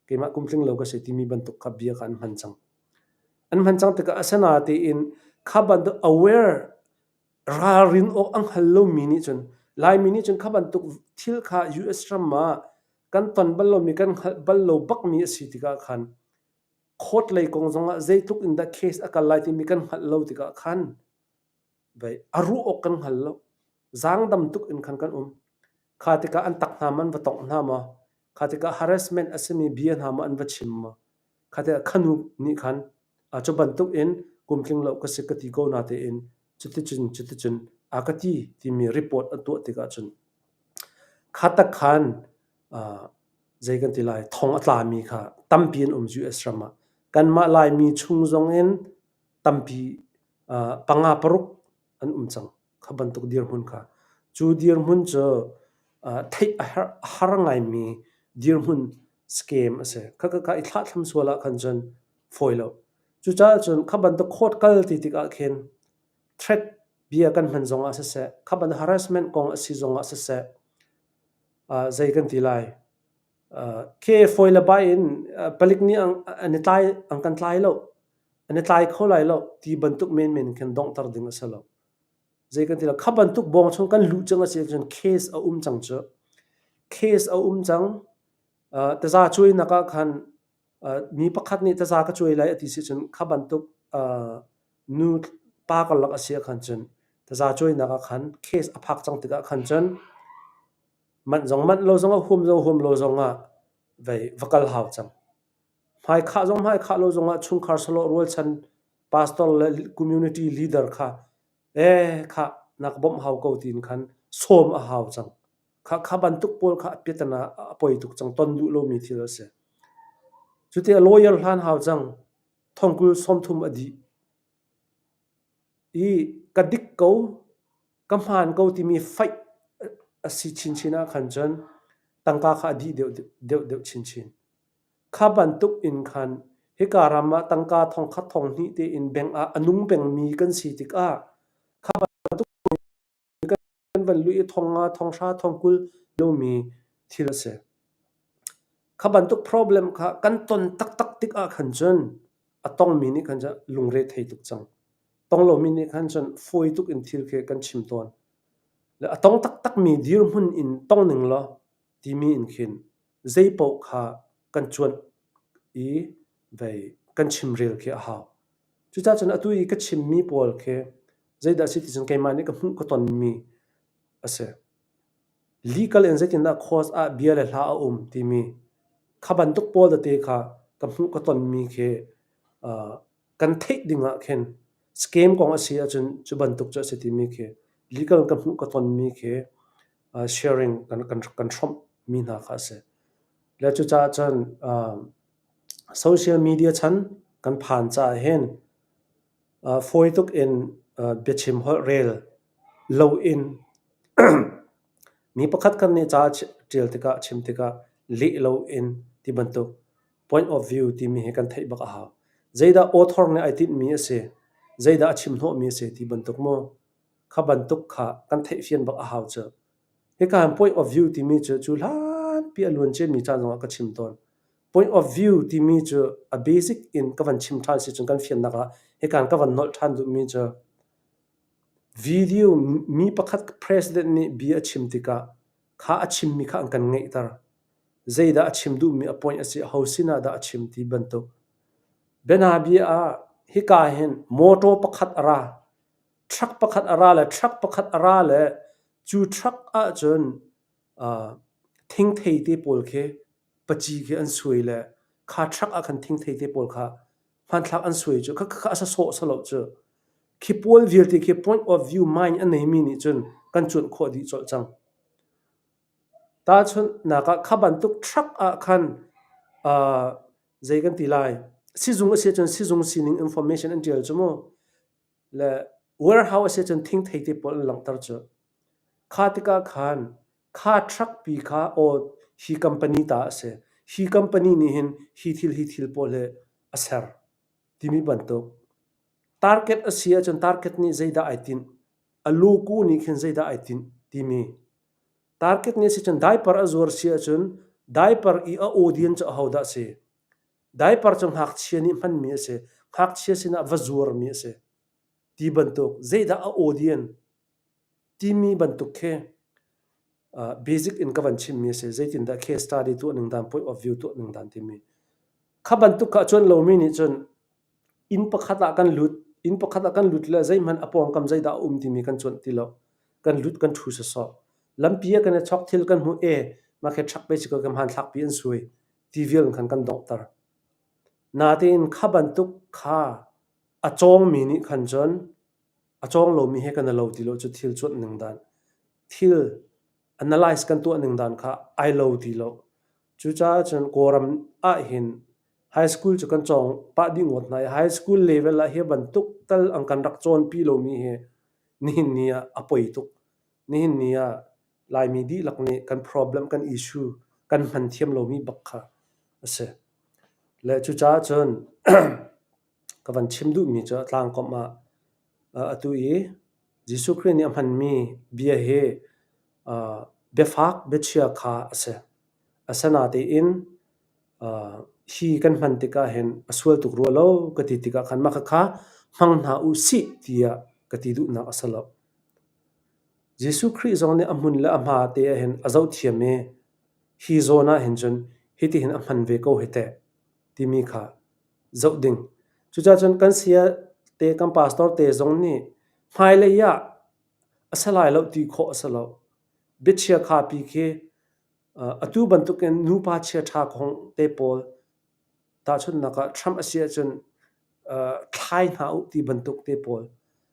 keimah kum tling lo ka si timi bantuk kha bia kha an hman cang. An hman cang tikah asinain kha bantuk aware ralrin awk a hngal lomi nih cun Laimi nih cun kha bantuk thil kha US ram ah. Kan ton bal lomi kan hngalh bal lo bakmi a si tikah khan court lei kong zongah zeitluk in dah case a kal lai timi kan hngalh lo tikah khan vei a ruah awk kan hngal lo. Zaangdam tuk in khan kan um. Kha tikah an tak hna maw an va tongh hna maw? Kha tikah harassment a simi bia hna maw an va chim maw? Kha tikah khanu nih khan cu bantuk in kum tling lo ka si ka ti ko natein cuticun cuticun a ka ti timi report an tuah tikah cun kha tak khan zei kan ti lai thong a tlami kha tampi an um US ram ah. Kanmah Laimi chung zong in tampi panga paruk an um cang kha bantuk dirhmun kha. Cu dirhmun cu theih a har ngaimi dirhmun scam a si. Khakha kha i thlahthlam sual ah khan cun fawi lo. Cucaah cun kha bantuk court kal ti tikah khin threat bia kan hman zongah siseh, kha bantuk harassment kong a si zongah siseh, zei kan ti lai, khi fawi le bai in palik nih an i tlai an kan tlai lo, an i tlai kho lai lo ti bantuk menmen khin donghter ding a si lo. Zei kan ti lo, kha bantuk bawng chung kan luh cang a si ahcun case a um cang cu. Case a um cang. Taza cuainak ah khan mi pakhat nih taza ka cuai lai a ti si cun kha bantuk nu pa karlak a si ah khan cun taza cuainak ah khan case a phak cang tikah khan cun manh zong manh lo zongah huam zong huam lo zongah vei va kal hau cang. Hmaikhah zong hmaikhah lo zongah chungkhar sawlawh rualchan pastor le community leader kha ee khah na ka bawmh hau ko tiin khan sawm a hau cang. Kha kha bantuk pawl kha a piatana a poi tuk cang ton duh lomi thil a si. Cuti a lawyer hlan hau cang thongkul 30 a dih i ka dik ko ka hmaan ko timi faih a si chinchin ah khan cun tangka kha a dih deuh deuh deuh chinchin. Kha bantuk in khan hika ram ah tangka thongkhat thonghnih tein bank ah a nung pengmi kan si tikah kha bantuk kan van luh i thongnga, thonghra, thongkul lomi thil a si. Kha bantuk problem kha kan ton taktak tik ah khan cun a tongmi nih khan cun lungre thei tuk cang. Tong lomi nih khan cun fawi tuk in thil khi kan chim tawn. Le a tong taktakmi dirhmun in tong ning law timi in khin zeipaoh kha kan cuanh i vei kan chimrel khi a hau. Cucaah cun atu i ka chimmi pawl khi zeidah a si ti cun keimah nih ka hmuh ka tonmi a si. Legal in zeitindah court ah bia le hla a um timi kha bantuk pawl tete kha ka hmuh ka tonmi khi uh, kan theih ding ah khin scam kong a si ahcun cu bantuk cu a si timi khi legal ka hmuh ka tonmi khi uh, sharing kan kan kan hrawmh mi hna kha a si. Le cucaah cun uh, social media chan kan phan caah hin uh, fawi tuk in uh, biachim holh rel loin mi pakhat kan nih ca ṭial tikah chim tikah leh loin ti bantuk point of view timi hi kan theih bak a hau. Zeidah author nih ai tinhmi a si, zeidah a chim hnawhmi a si ti bantuk mu. Kha bantuk kha kan theihfian bak a hau cu. Hika hin point of view timi cu cu hlanpi a luan ciami caan zongah ka chim tawn. Point of view timi cu a basic in ka van chim ṭhan si cun kan fiannak ah hika hin ka van nolh ṭhan duhmi cu video mi pakhat president nih bia a chim tikah kha a chimmi kha an kan ngeihter. Zeidah a chim duhmi a point a si, aho sinah dah a chim ti bantuk. Bianabia ah hika hin mawṭaw pakhat a ra. Truck pakhat a ra le truck pakhat a ra le cu truck ahcun uh, thingthei te pawl khi paci khi an suai le kha truck ah khan thingthei te pawl kha hmanthlak an suai cu kha kha a sawh salo cu khi pawl vialte khi point of view mind a neimi nih cun kan cuanh khawh dih colh cang. Tahchunhnak ah kha bantuk truck ah khan uh, zei kan ti lai sizung a si ahcun sizung sining information an ṭial cu mu le warehouse a si ahcun thingthei te pawl an langhter cu. Kha tikah khan kha truck pi kha aw hi company ta a si hi company nih hin hi thil hi thil pawl hi a ser timi bantuk target a si ahcun target nih zeidah ai tinh a logo nih khin zeidah ai tinh timi Target nih si cun diaper a zuar si ahcun diaper i a audience cu ahodah a si? Diaper cu ngakchia nih hmanmi a si. Ngakchia sinah va zuarmi a si. Ti bantuk zeidah a audience timi bantuk khi. Basic in ka van chimmi a si. Zeitindah case study tuah ning dan, point of view tuah ning dan timi. Kha bantuk kha a cuan lomi nih cun inn pakhat ah kan lut, inn pakhat ah kan lut le zeihmanh a pawngkam zeidah a um timi kan cuanh ti lo. Kan lut kan ṭhu sawsawh. Lampi ah kan i chawk thil kan hmuh e, mah khi ṭhak pe si ko ka hmanthlak pi an sui ti vial in khan kan donghter. Natein kha bantuk kha a cawngmi nih khan cun a cawng lomi he kan i lo ti lo cu thil cuanh ning dan thil analyze kan tuah ning dan kha ai lo ti lo. Cucaah cun Kawlram ahhin high school cu kan cawng pah dih ngawt hna i high school level ah hi bantuk tal an kan rak cawnpi lomi hi nihin ni ah a poi tuk. Nihin ni ah Laimi dihlak nih kan problem kan issue kan hman thiam lomi bak kha a si. Le cucaah cun ka van chim duhmi cu tlangkomh ah atu i Jesuh Khrih nih a hmanmi bia hi biafak biachia kha a si. Asinain hi kan hman tikah hin a sual tuk rua lo ka ti tikah khan mah khakha hmang hna u sih tiah ka ti duhnak a si lo. Jesuh Khrih zong nih a hmun le a hma te ah hin a zohthiam i hi zawn ah hin cun hitihin a hman ve ko hi teh timi kha zoh ding. Cucaah cun kan saya te kan pastor te zong nih hmailei ah a si lai lo ti khawh a si lo. Biachia kha pi khi atu bantukin nupa chiaṭha kong te pawl tahchunhnak ah Trump a si ahcun thlai hna u ti bantuk te pawl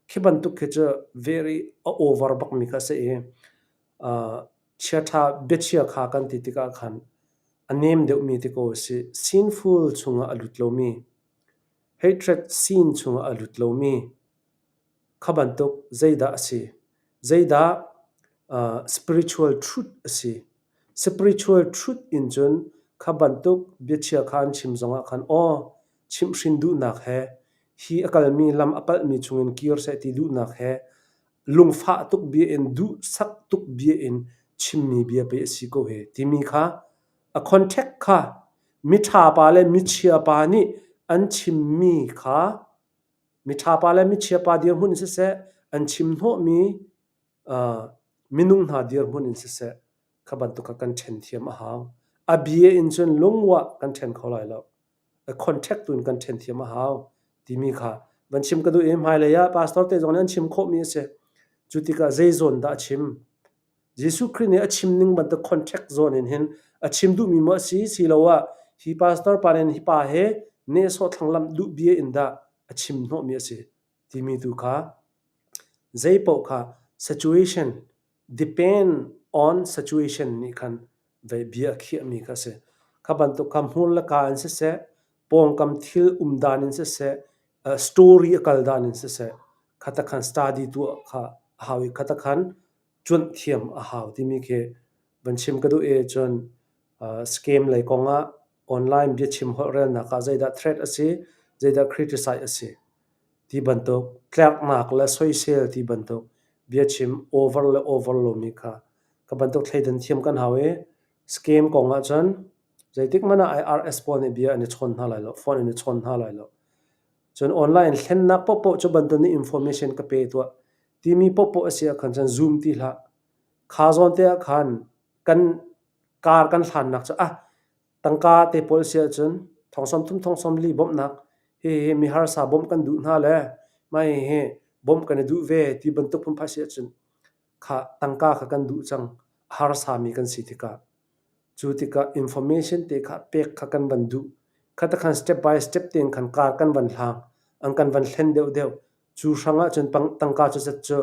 khi bantuk khi cu very a over bakmi kha a si i chiaṭha biachia kha kan ti tikah khan a nem deuhmi ti ko a si. Sinful chungah a lut lomi, hatred sin chungah a lut lomi kha bantuk zeidah a si? Zeidah spiritual truth a si? Spiritual truth in cun kha bantuk biachia kha an chim zongah khan aw chimhhrin duhnak he hi a kalmi lam a palhmi chungin kir seh ti duhnak he lungfah tuk bia in duhsak tuk bia in chimmi bia pei a si ko hi timi kha a contact kha miṭha pa le michia pa nih an chimmi kha miṭha pa le michia pa dirhmun in siseh an chim hnawhmi minung hna dirhmun in siseh kha bantuk kha kan ṭhen thiam a hau. A bia in cun lungwah kan ṭhen kho lai lo. A contact tu in kan ṭhen thiam a hau timi kha van chim ka duh i hmailei ah pastor te zong nih an chim khawhmi a si. Cu tikah zei zawn dah a chim? Jesuh Khrih nih a chim ning bantuk contact zawn in hin a chim duhmi maw a si siloah hi pastor pa nih hi pa he nehsawh thlanglamh duh bia in dah a chim hnawhmi a si timi tu kha zeipaoh kha situation depend on situation nih khan vei bia a khiahmi kha a si. Kha bantuk kha hmur le kaa in siseh, pawngkam thil um dan in siseh, story a kal dan in siseh, kha ta khan study tuah kha a hau i kha ta khan cuanh thiam a hau timi khi van chim ka duh i cun scam lei kong ah online biachim holhrelnak ah zeidah threat a si, zeidah criticize a si ti bantuk tlerhnak le soisel ti bantuk biachim over le over lomi kha ka bantuk thleidan thiam kan hau i scam kong ahcun zeitik hmanh ah IRS pawl nih bia an i chawn hna lai lo, phone an i chawn hna lai lo. Cun online thlennak paohpaoh cu bantuk nih information ka pe tuah timi paohpaoh a si ahkhan cun zoom ti hlah. Kha zawn te ah khan kan kar kan hlannak cu ah tangka te pawl si ahcun thong 30 thong 40 bawmhnak hihi mi harsa bawmh kan duh hna le mah hihi bawmh kan i duh ve ti bantuk phunphai si ahcun kha tangka kha kan duh cang a harsami kan si tikah cu tikah information te kha pek kha kan van duh kha te khan step by step tein khan kar kan van hlang an kan van hlen deuhdeuh cu hrang ah cun tangka cu zat cu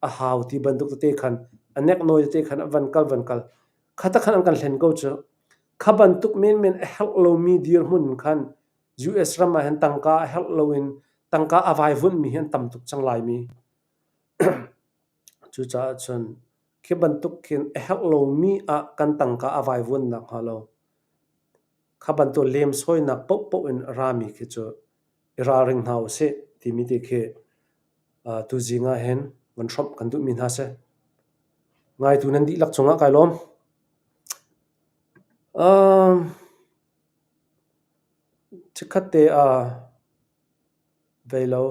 a hau ti bantuk tete khan a neknawi tete khan a van kal van kal kha te khan an kan hlen ko cu kha bantuk menmen a herh lomi dirhmun khan US ram ah hin tangka a herh loin tangka a vaivuanhmi hi an tam tuk cang laimi Cucaah cun khi bantuk khin a herh lomi ah kan tangka a vaivuan nakhnga lo kha bantuk lemsawinak paohpaoh in a rami khi cu i ralring hna usih timi te khi tuzing ah hin van hrawmh kan duhmi hna si. Ngaitu nan dihlak cungah kai lawm. Chikkhat te ah vei lo.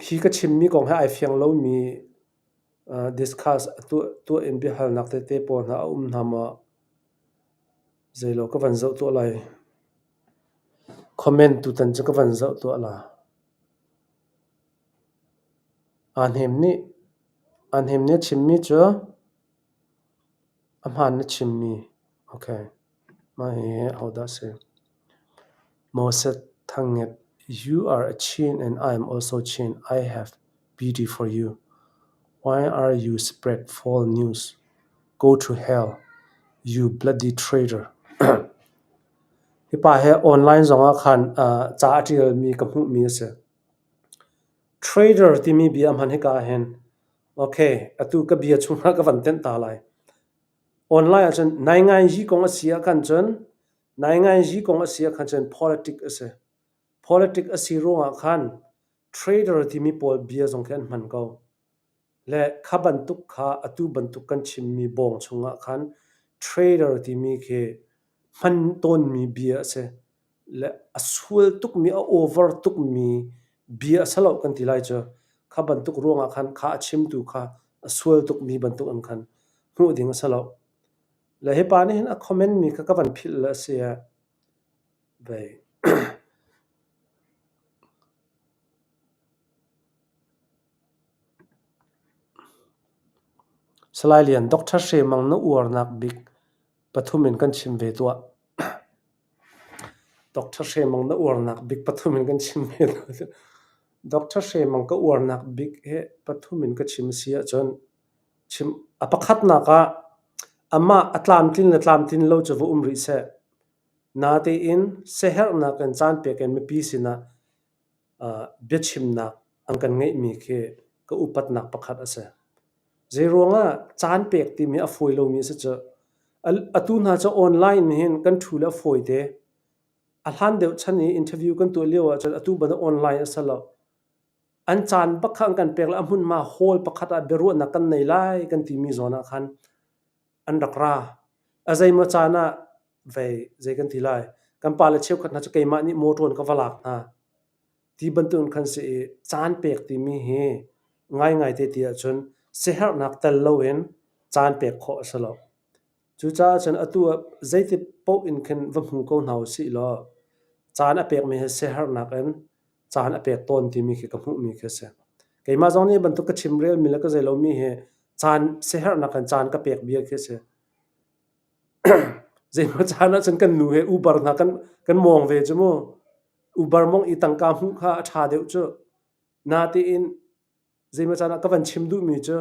Hi ka chimmi kong he ai fiang lomi discuss tuah in biahalnak tete pawl hna a um hna maw? Zeilo ka van zoh tuah lai. Comment tutan cu ka van zoh tuah la. Aa hnem nih aa hnem nih a chimmi cu a hmaan na chimmi. Okay. Mah hihi ahodah a si? Moses Thangnget, you are a Chin and I am also Chin. I have pity for you. Why are you spread false news? Go to hell, you bloody traitor. Hi pa hi online zongah khan ca a ṭialmi ka hmuhmi a si. Traitor timi bia a hman hika ah hin. Okay, atu ka bia chungah ka van tenh ta lai. Online ahcun nainganzi kong a si ah khan cun nainganzi kong a si ah khan cun politic a si. Politic a si ruangah khan trader timi pawl bia zong khi an hman ko. Le kha bantuk kha atu bantuk kan chimmi bawng chungah khan trader timi khi hman tawnmi bia a si. Le a sual tukmi, a over tukmi bia a si lo kan ti lai cu. Kha bantuk ruangah khan kha a chimtu kha a sual tukmi bantuk in khan hmuh ding a si lo. Le hi pa nih hin a comment mi kha ka van philh le a si ah vei Salai Lian, Doctor Hre Mang na uarnak bik pathum in kan chim ve tuah. Doctor Hre Mang na uarnak bik pathum in kan chim ve tuah. Doctor Hre Mang ka uarnak bik hi pathum in ka chim a si ahcun chim a pakhatnak ah amah a tlamtlin le tlamtlin lo cu va um rih seh. Natein siaherhnak in caan pek in mipi sinah biachimnak an kan ngeihmi khi ka upatnak pakhat a si. Zeiruangah caan pek timi a fawi lomi a si cu. Atu hna cu online hin kan ṭhu le a fawi te. A hlan deuh chan i interview kan tuah lio ahcun atu bantuk online a si lo. An caan bak kha an kan pek le a hmunhma hall pakhat ah biaruahnak kan nei lai kan timi zawn ah khan an rak ra. A zeimaw caan ah vei zei kan ti lai kan pale cheukhat hna cu keimah nih mawṭaw in ka va lak hna ti bantuk in khan si i caan pek timi hi ngaingai te ti ahcun siaherhnak tel loin caan pek khawh a si lo. Cucaah cun atu ah zeiti paoh in khin va hmu ko hna usih law caan a pekmi hi siaherhnak in caan a pek tawn timi khi ka hmuhmi khi a si. Keimah zong nih bantuk ka chimrelmi le ka zei lomi hi caan siaherhnak in caan ka pek bia khi a si. Zeimaw caan ahcun kan nu he Uber hna kan kan mawng ve cu mu. Uber mawngh i tangka hmuh kha a ṭha deuh cu. Natein zeimaw caan ah ka van chim duhmi cu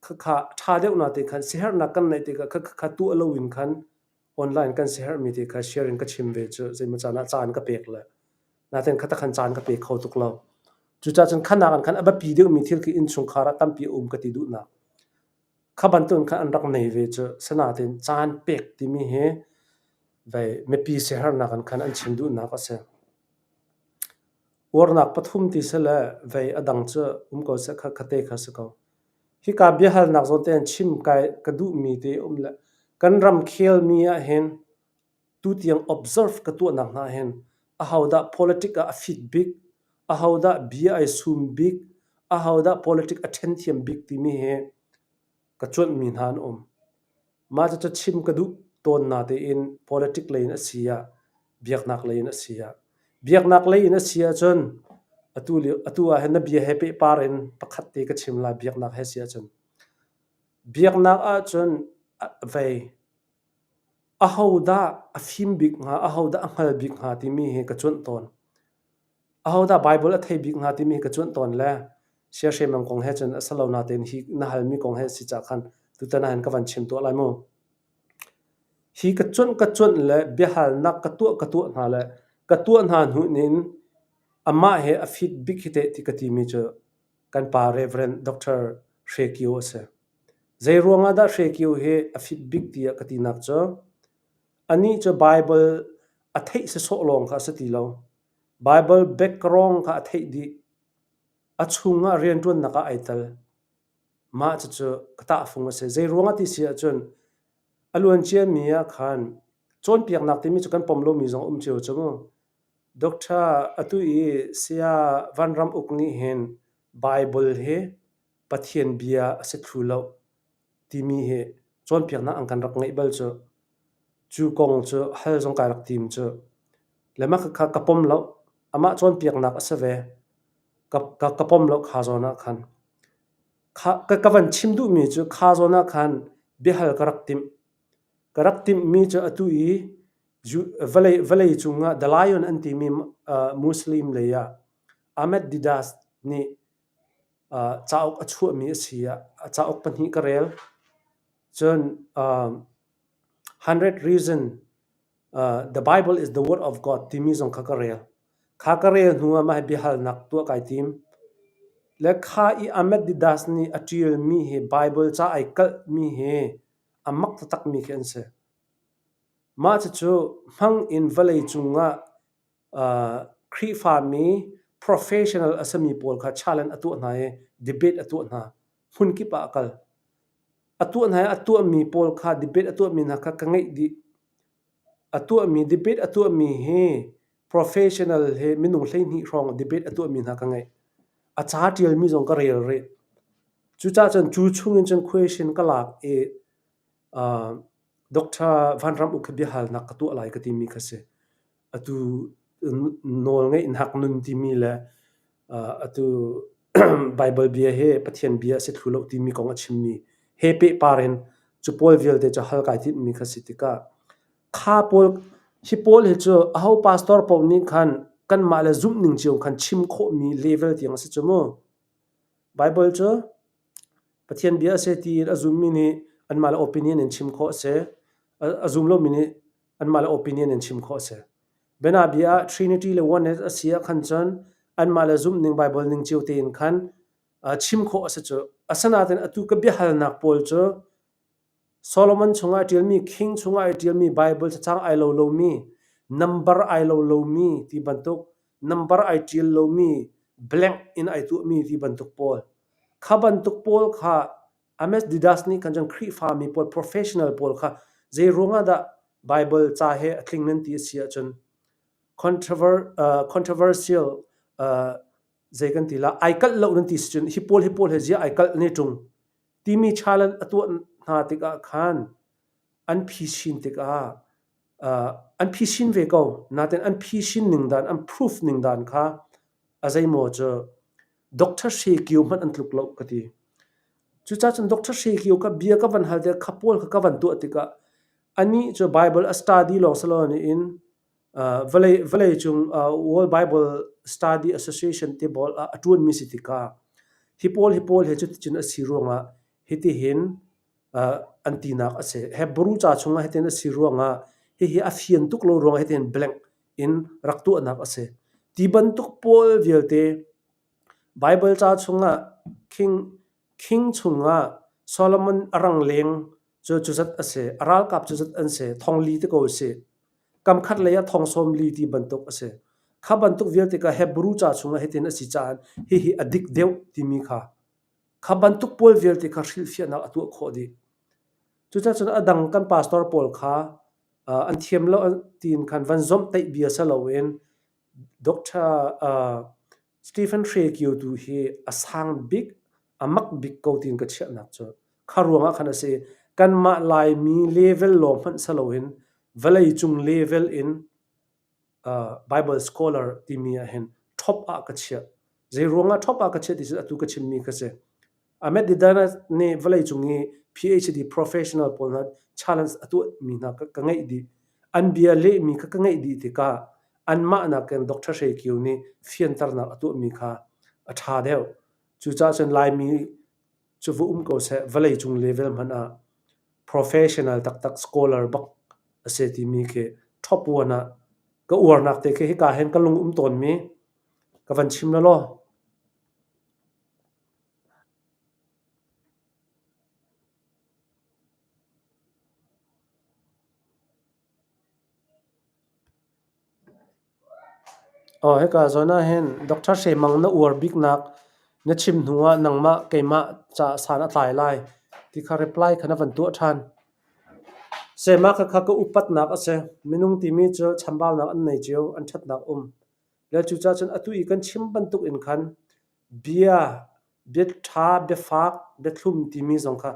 khakha ṭha deuh na te khan siaherhnak kan neih tikah khakha tuah loin khan online kan siaherhmi te kha share in ka chim ve cu zeimaw caan ah caan ka pek le natein kha takhan caan ka pe kho tuk lo. Cucaah cun khanak in khan a biapi deuhmi thil khi innchungkhar ah tampi a um ka ti duhnak. Kha bantuk khan an rak nei ve cu. Sinain caan pek timi hi vei mipi siaherhnak in khan an chim duhnak a si. Uarnak pathum ti si le vei a dang cu um ko seh kha khate kha si ko. Hika biahalnak zawn te in chim kai ka duhmi te um le kan ram khelmi ah hin tutiang observe ka tuahnak hna hin ahodah politic ah a fit bik, ahodah bia ai sum bik, ahodah politic a ṭhen thiam bik timi hi ka cuanhmi hna an um. Mah cucu chim ka duh tawn natein politic lei in a si ah, biaknak lei in a si ah. Biaknak lei in a si ahcun atu lio atu ah hin na bia he pehpar in pakhat te ka chim lai biaknak he si ahcun. Biaknak ahcun vei Ahodah a fim bik hnga, ahodah a hngal bik hnga timi hi ka cuanh tawn. Ahodah Baibal a thei bik hnga timi hi ka cuanh tawn le siahremang kong he cun a si lo natein hi na halmi kong he si cah khan tutan ah hin ka van chim tuah lai mu. Hi ka cuanh ka cuanh le biahalnak ka tuah ka tuah hna le ka tuah hna hnu in amah he a fit bik hi teh ti ka timi cu kan pa Reverend Dr. Hre Kio a si. Zeiruang ah dah Hre Kio hi a fit bik tiah ka tinak cu anih cu Baibal a theih sawsawh lawng kha a si ti lo. Baibal background kha a theih dih. A chungah rianṭuannak ah ai tel. Mah cucu ka tahfung a si. Zeiruang ah ti si ahcun a luanciami ah khan cawnpiaknak timi cu kan pom lomi zong a um cio cu mu. Doctor atu i Saya Van Ram Uk nih hin Baibal hi Pathian bia a si thlu lo timi hi cawnpiaknak an kan rak ngeih bal cu. Cu kong cu hal zong kai rak tim cu. Le mah khakha ka pom lo. Amah cawnpiaknak a si ve. Ka, ka, ka pom lo kha zawn ah khan. Kha, ka, ka van chim duhmi cu kha zawn ah khan biahal ka rak timh. Ka rak timhmi cu atu i vawlei, vawlei cungah The Lion an timi uh, Muslim lei ah Ahmed Didas nih uh, cauk a chuahmi a si ah cauk pahnih ka rel. Cun uh, 100 Reason uh, The Bible is the Word of God timi zong kha ka rel. Kha ka rel hnu ah mah hi biahalnak tuah kai tim. Le kha i Ahmed Didas nih a ṭialmi hi Bible ca ai kalhmi hi a mak taktakmi khi an si. Mah cucu hmang in vawlei cungah uh, Khrihfami professional a simi pawl kha challenge a tuah hna i debate a tuah hna. Hmun kip ah a kal. A tuah hna i a tuahmi pawl kha debate a tuahmi hna kha ka ngeih dih. A tuahmi debate a tuahmi hi professional he minung 12 hrawng debate a tuahmi hna ka ngeih. A ca ṭialmi zong ka rel rih. Cucaah cun cu chungin cun question ka lak i uh, Dr. Van Ram Uk khi biahalnak ka tuah lai ka timi kha si. Atu nawlngeihnak nun timi le uh, atu Baibal bia hi Pathian bia a si thlu lo timi kong a chimmi he pehpar in cu pawl vialte cu hal kai timhmi kha si tikah kha pawl hi pawl hi cu aho pastor paoh nih khan kanmah le zumh ning cio khan chim khawhmi level tiang a si cu mu. Baibal cu Pathian bia a si ti in a zummi nih anmah le opinion in chim khawh a si. A zum lomi nih anmah le opinion in chim khawh a si. Bianabia ah Trinity le Oneness a si ah khan cun anmah le zumhning Baibal ning cio tein khan chim khawh a si cu. Asinain atu ka biahalnak pawl cu Solomon chungah a ṭialmi, King chungah a ṭialmi Baibal cacang ai lo lomi, number ai lo lomi ti bantuk, number ai ṭial lomi, blank in ai tuahmi ti bantuk pawl. Kha bantuk pawl kha Ames Didas nih khan cun Khrihfami pawl professional pawl kha zei ruangah dah Baibal ca he a tling nan ti a si ahcun controver, uh, controversial uh, zei kan ti la ai kalh lo nan ti si cun hi pawl hi pawl he ziah ai kalh ne ṭung timi challenge a tuah hna tikah khan an phisin tikah uh, an phisin ve ko natin an phisin ning dan an proof ning dan kha a zeimaw cu Dr. Hre Kio hmanh an tluk lo ka ti. Cucaah cun Dr. Hre Kio ka bia ka van hal tikah kha pawl kha ka van tuah tikah anih cu Bible a study lawng si lo in uh, vawlei vawlei cung uh, World Bible Study Association te pawl ah a ṭuanmi si tikah hi pawl hi pawl he cuticun a si ruangah hitihin uh, an tinak a si. Hebrew ca chungah hitin a si ruangah hihi a fian tuk lo ruangah hitin blank in rak tuahnak a si. Ti bantuk pawl vialte Baibal ca chungah King King chungah Solomon a rangleng cu cuzat a si, a ralkap cuzat an si, thongli ti ko a si. Kamkhat lei ah thong sawmli ti bantuk a si. Kha bantuk vialte kha Hebrew ca chungah hitin a si caah hihi a dik deuh timi kha kha bantuk pawl vialte kha hrilhfiahnak a tuah khawh dih. Cucaah cun a dang kan pastor pawl kha an thiam lo tiin khan van zomhtaih bia si loin Dr. Stephen Hre Kio tu hi a sang bik, a mak bik ko tiin ka chiahnak cu kha ruangah khan a si. Kanmah Laimi level lawng hmanh si loin vawleicung level in Bible scholar timi ah hin top ah ka chiah. Zei ruangah top ah ka chiah ti cu atu ka chimmi kha si. Ahmed Deedat nih vawleicung i PhD professional pawl hna challenge a tuahmi hna ka ngeih dih. An bia lehmi kha ka ngeih dih tikah anmah nakin Dr. Hre Kio nih fianternak a tuahmi kha a ṭha deuh. Cucaah cun Laimi cu va um ko seh, vawleicung level hmanh ah professional taktak scholar bak a si timi khi top one ah ka uarnak te khi hika hin ka lung um tawnmi ka van chim lalaw. Aw, hika zawn ah hin Dr. Hre Mang na uar biknak na chim hnu ah nangmah keimah caah san a tlai lai ti kha reply kha na van tuah ṭhan. Seh mah khakha ka upatnak a si. Minung timi cu chambaunak an nei cio, an ṭhatnak um. Le cucaah cun atu i kan chim bantuk in khan bia, bia ṭha, biafak, biathlum timi zong kha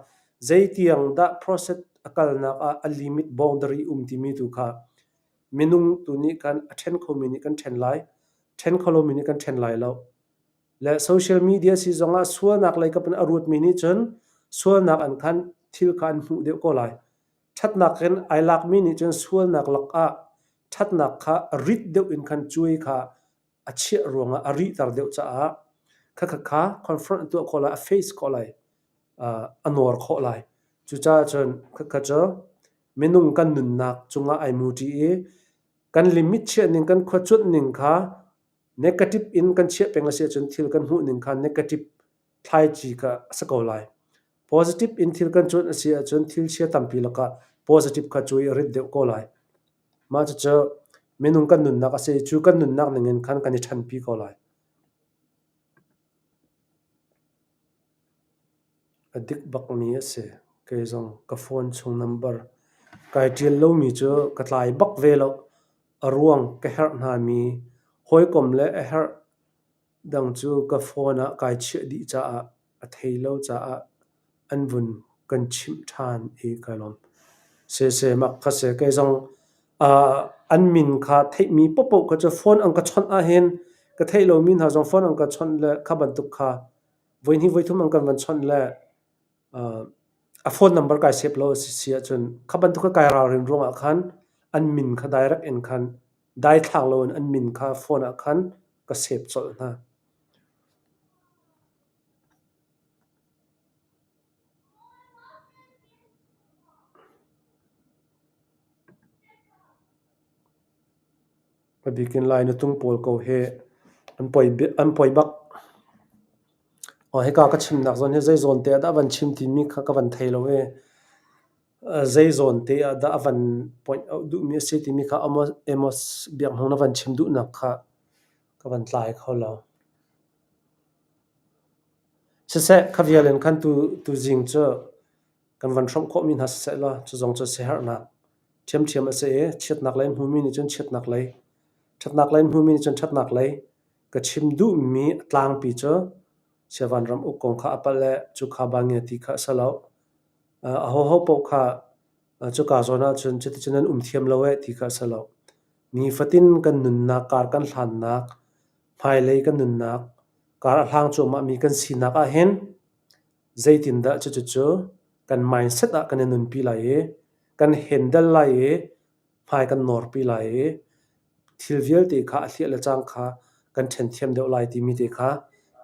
zeitiang dah process a kalnak ah a limit boundary um timi tu kha minung tu nih khan a ṭhen khomi nih kan ṭhen lai, ṭhen kho lomi nih kan ṭhen lai lo. Le social media si zongah sualnak lei kap in a ruatmi nih cun sualnak an khan thil kha an hmuh deuh ko lai. Ṭhatnak in ai lakmi nih cun sualnak lakah ṭhatnak kha rit deuh in khan cuai kha a chiah ruangah a rihter deuh caah khakha kha confront a tuah khawh lai, a face khawh lai, a nawr khawh lai. Cucaah cun khakha cu minung kan nunnak cungah ai muṭi i kan limit chiah ning, kan khua cuanh ning kha negative in kan chiah peng a si ahcun thil kan hmuh ning kha negative thlaici kha a si ko lai. Positive in thil kan cuanh a si ahcun thil chia tampi lakah positive kha cuai a rit deuh ko lai. Mah cucu minung kan nunnak a si i cu kan nunnak ningin khan kan i ṭhanpi ko lai. A dik bakmi a si. Kei zong ka phone chung number kai ṭial lomi cu ka tlai bak ve lo. A ruang ka herh hnami hawikom le a herh dang cu ka phone ah kai chiah dih caah a thei lo caah an vun kan chimh ṭhan i kai lawm. Siseh mak ka si. Kei zong an min kha theihmi paohpaoh kha cu phone an ka chawnh ahhin ka theih lomi hna zong phone an ka chawnh le kha bantuk kha voihnih voithum an kan van chawnh le a phone number kai save lo a si ahcun kha bantuk kha kai ralrin ruangah khan an min kha direct in khan daithlang loin an min kha phone ah khan ka save colh hna. A bik in Lai nutung pawl ko hi an poi bak. Hika ka chimnak zawn hi zei zawn te ah dah van chim timi kha ka van thei lo i zei zawn te ah dah a van point out duhmi a si timi kha Amos Biak Hmung na van chim duhnak kha ka van tlai kho lo. Siseh, kha vial in khan tuzing cu kan van hrawmh khawhmi hna siseh law cu zong cu siaherhnak ṭhiamṭhiam a si i chiatnak lei in hmumi nih cun chiatnak lei, ṭhatnak lei in hmumi nih cun ṭhatnak lei ka chim duhmi a tlangpi cu Siavan ram uk kong kha a palh le cukha ba nge ti kha a si lo. Ahoho paoh kha cuka zawn ahcun cuticun nan um thiam lo eh ti kha a si lo. Nifatin kan nunnak kar kan hlannak, hmailei kan nunnak, kar a hlang cuahmahmi kan sinak ahhin zeitindah cucucu kan mindset ah kan i nunpi lai i kan handle lai i hmai kan nawrpi lai i thil vialte kha a hliah le cang kha kan ṭhen thiam deuh lai timi te kha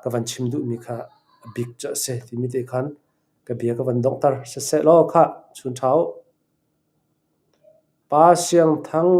ka van chim duhmi kha a bik cu a si timi te khan ka bia ka van donghter. Siseh law khah chun ṭha u. Pa Siang Thang.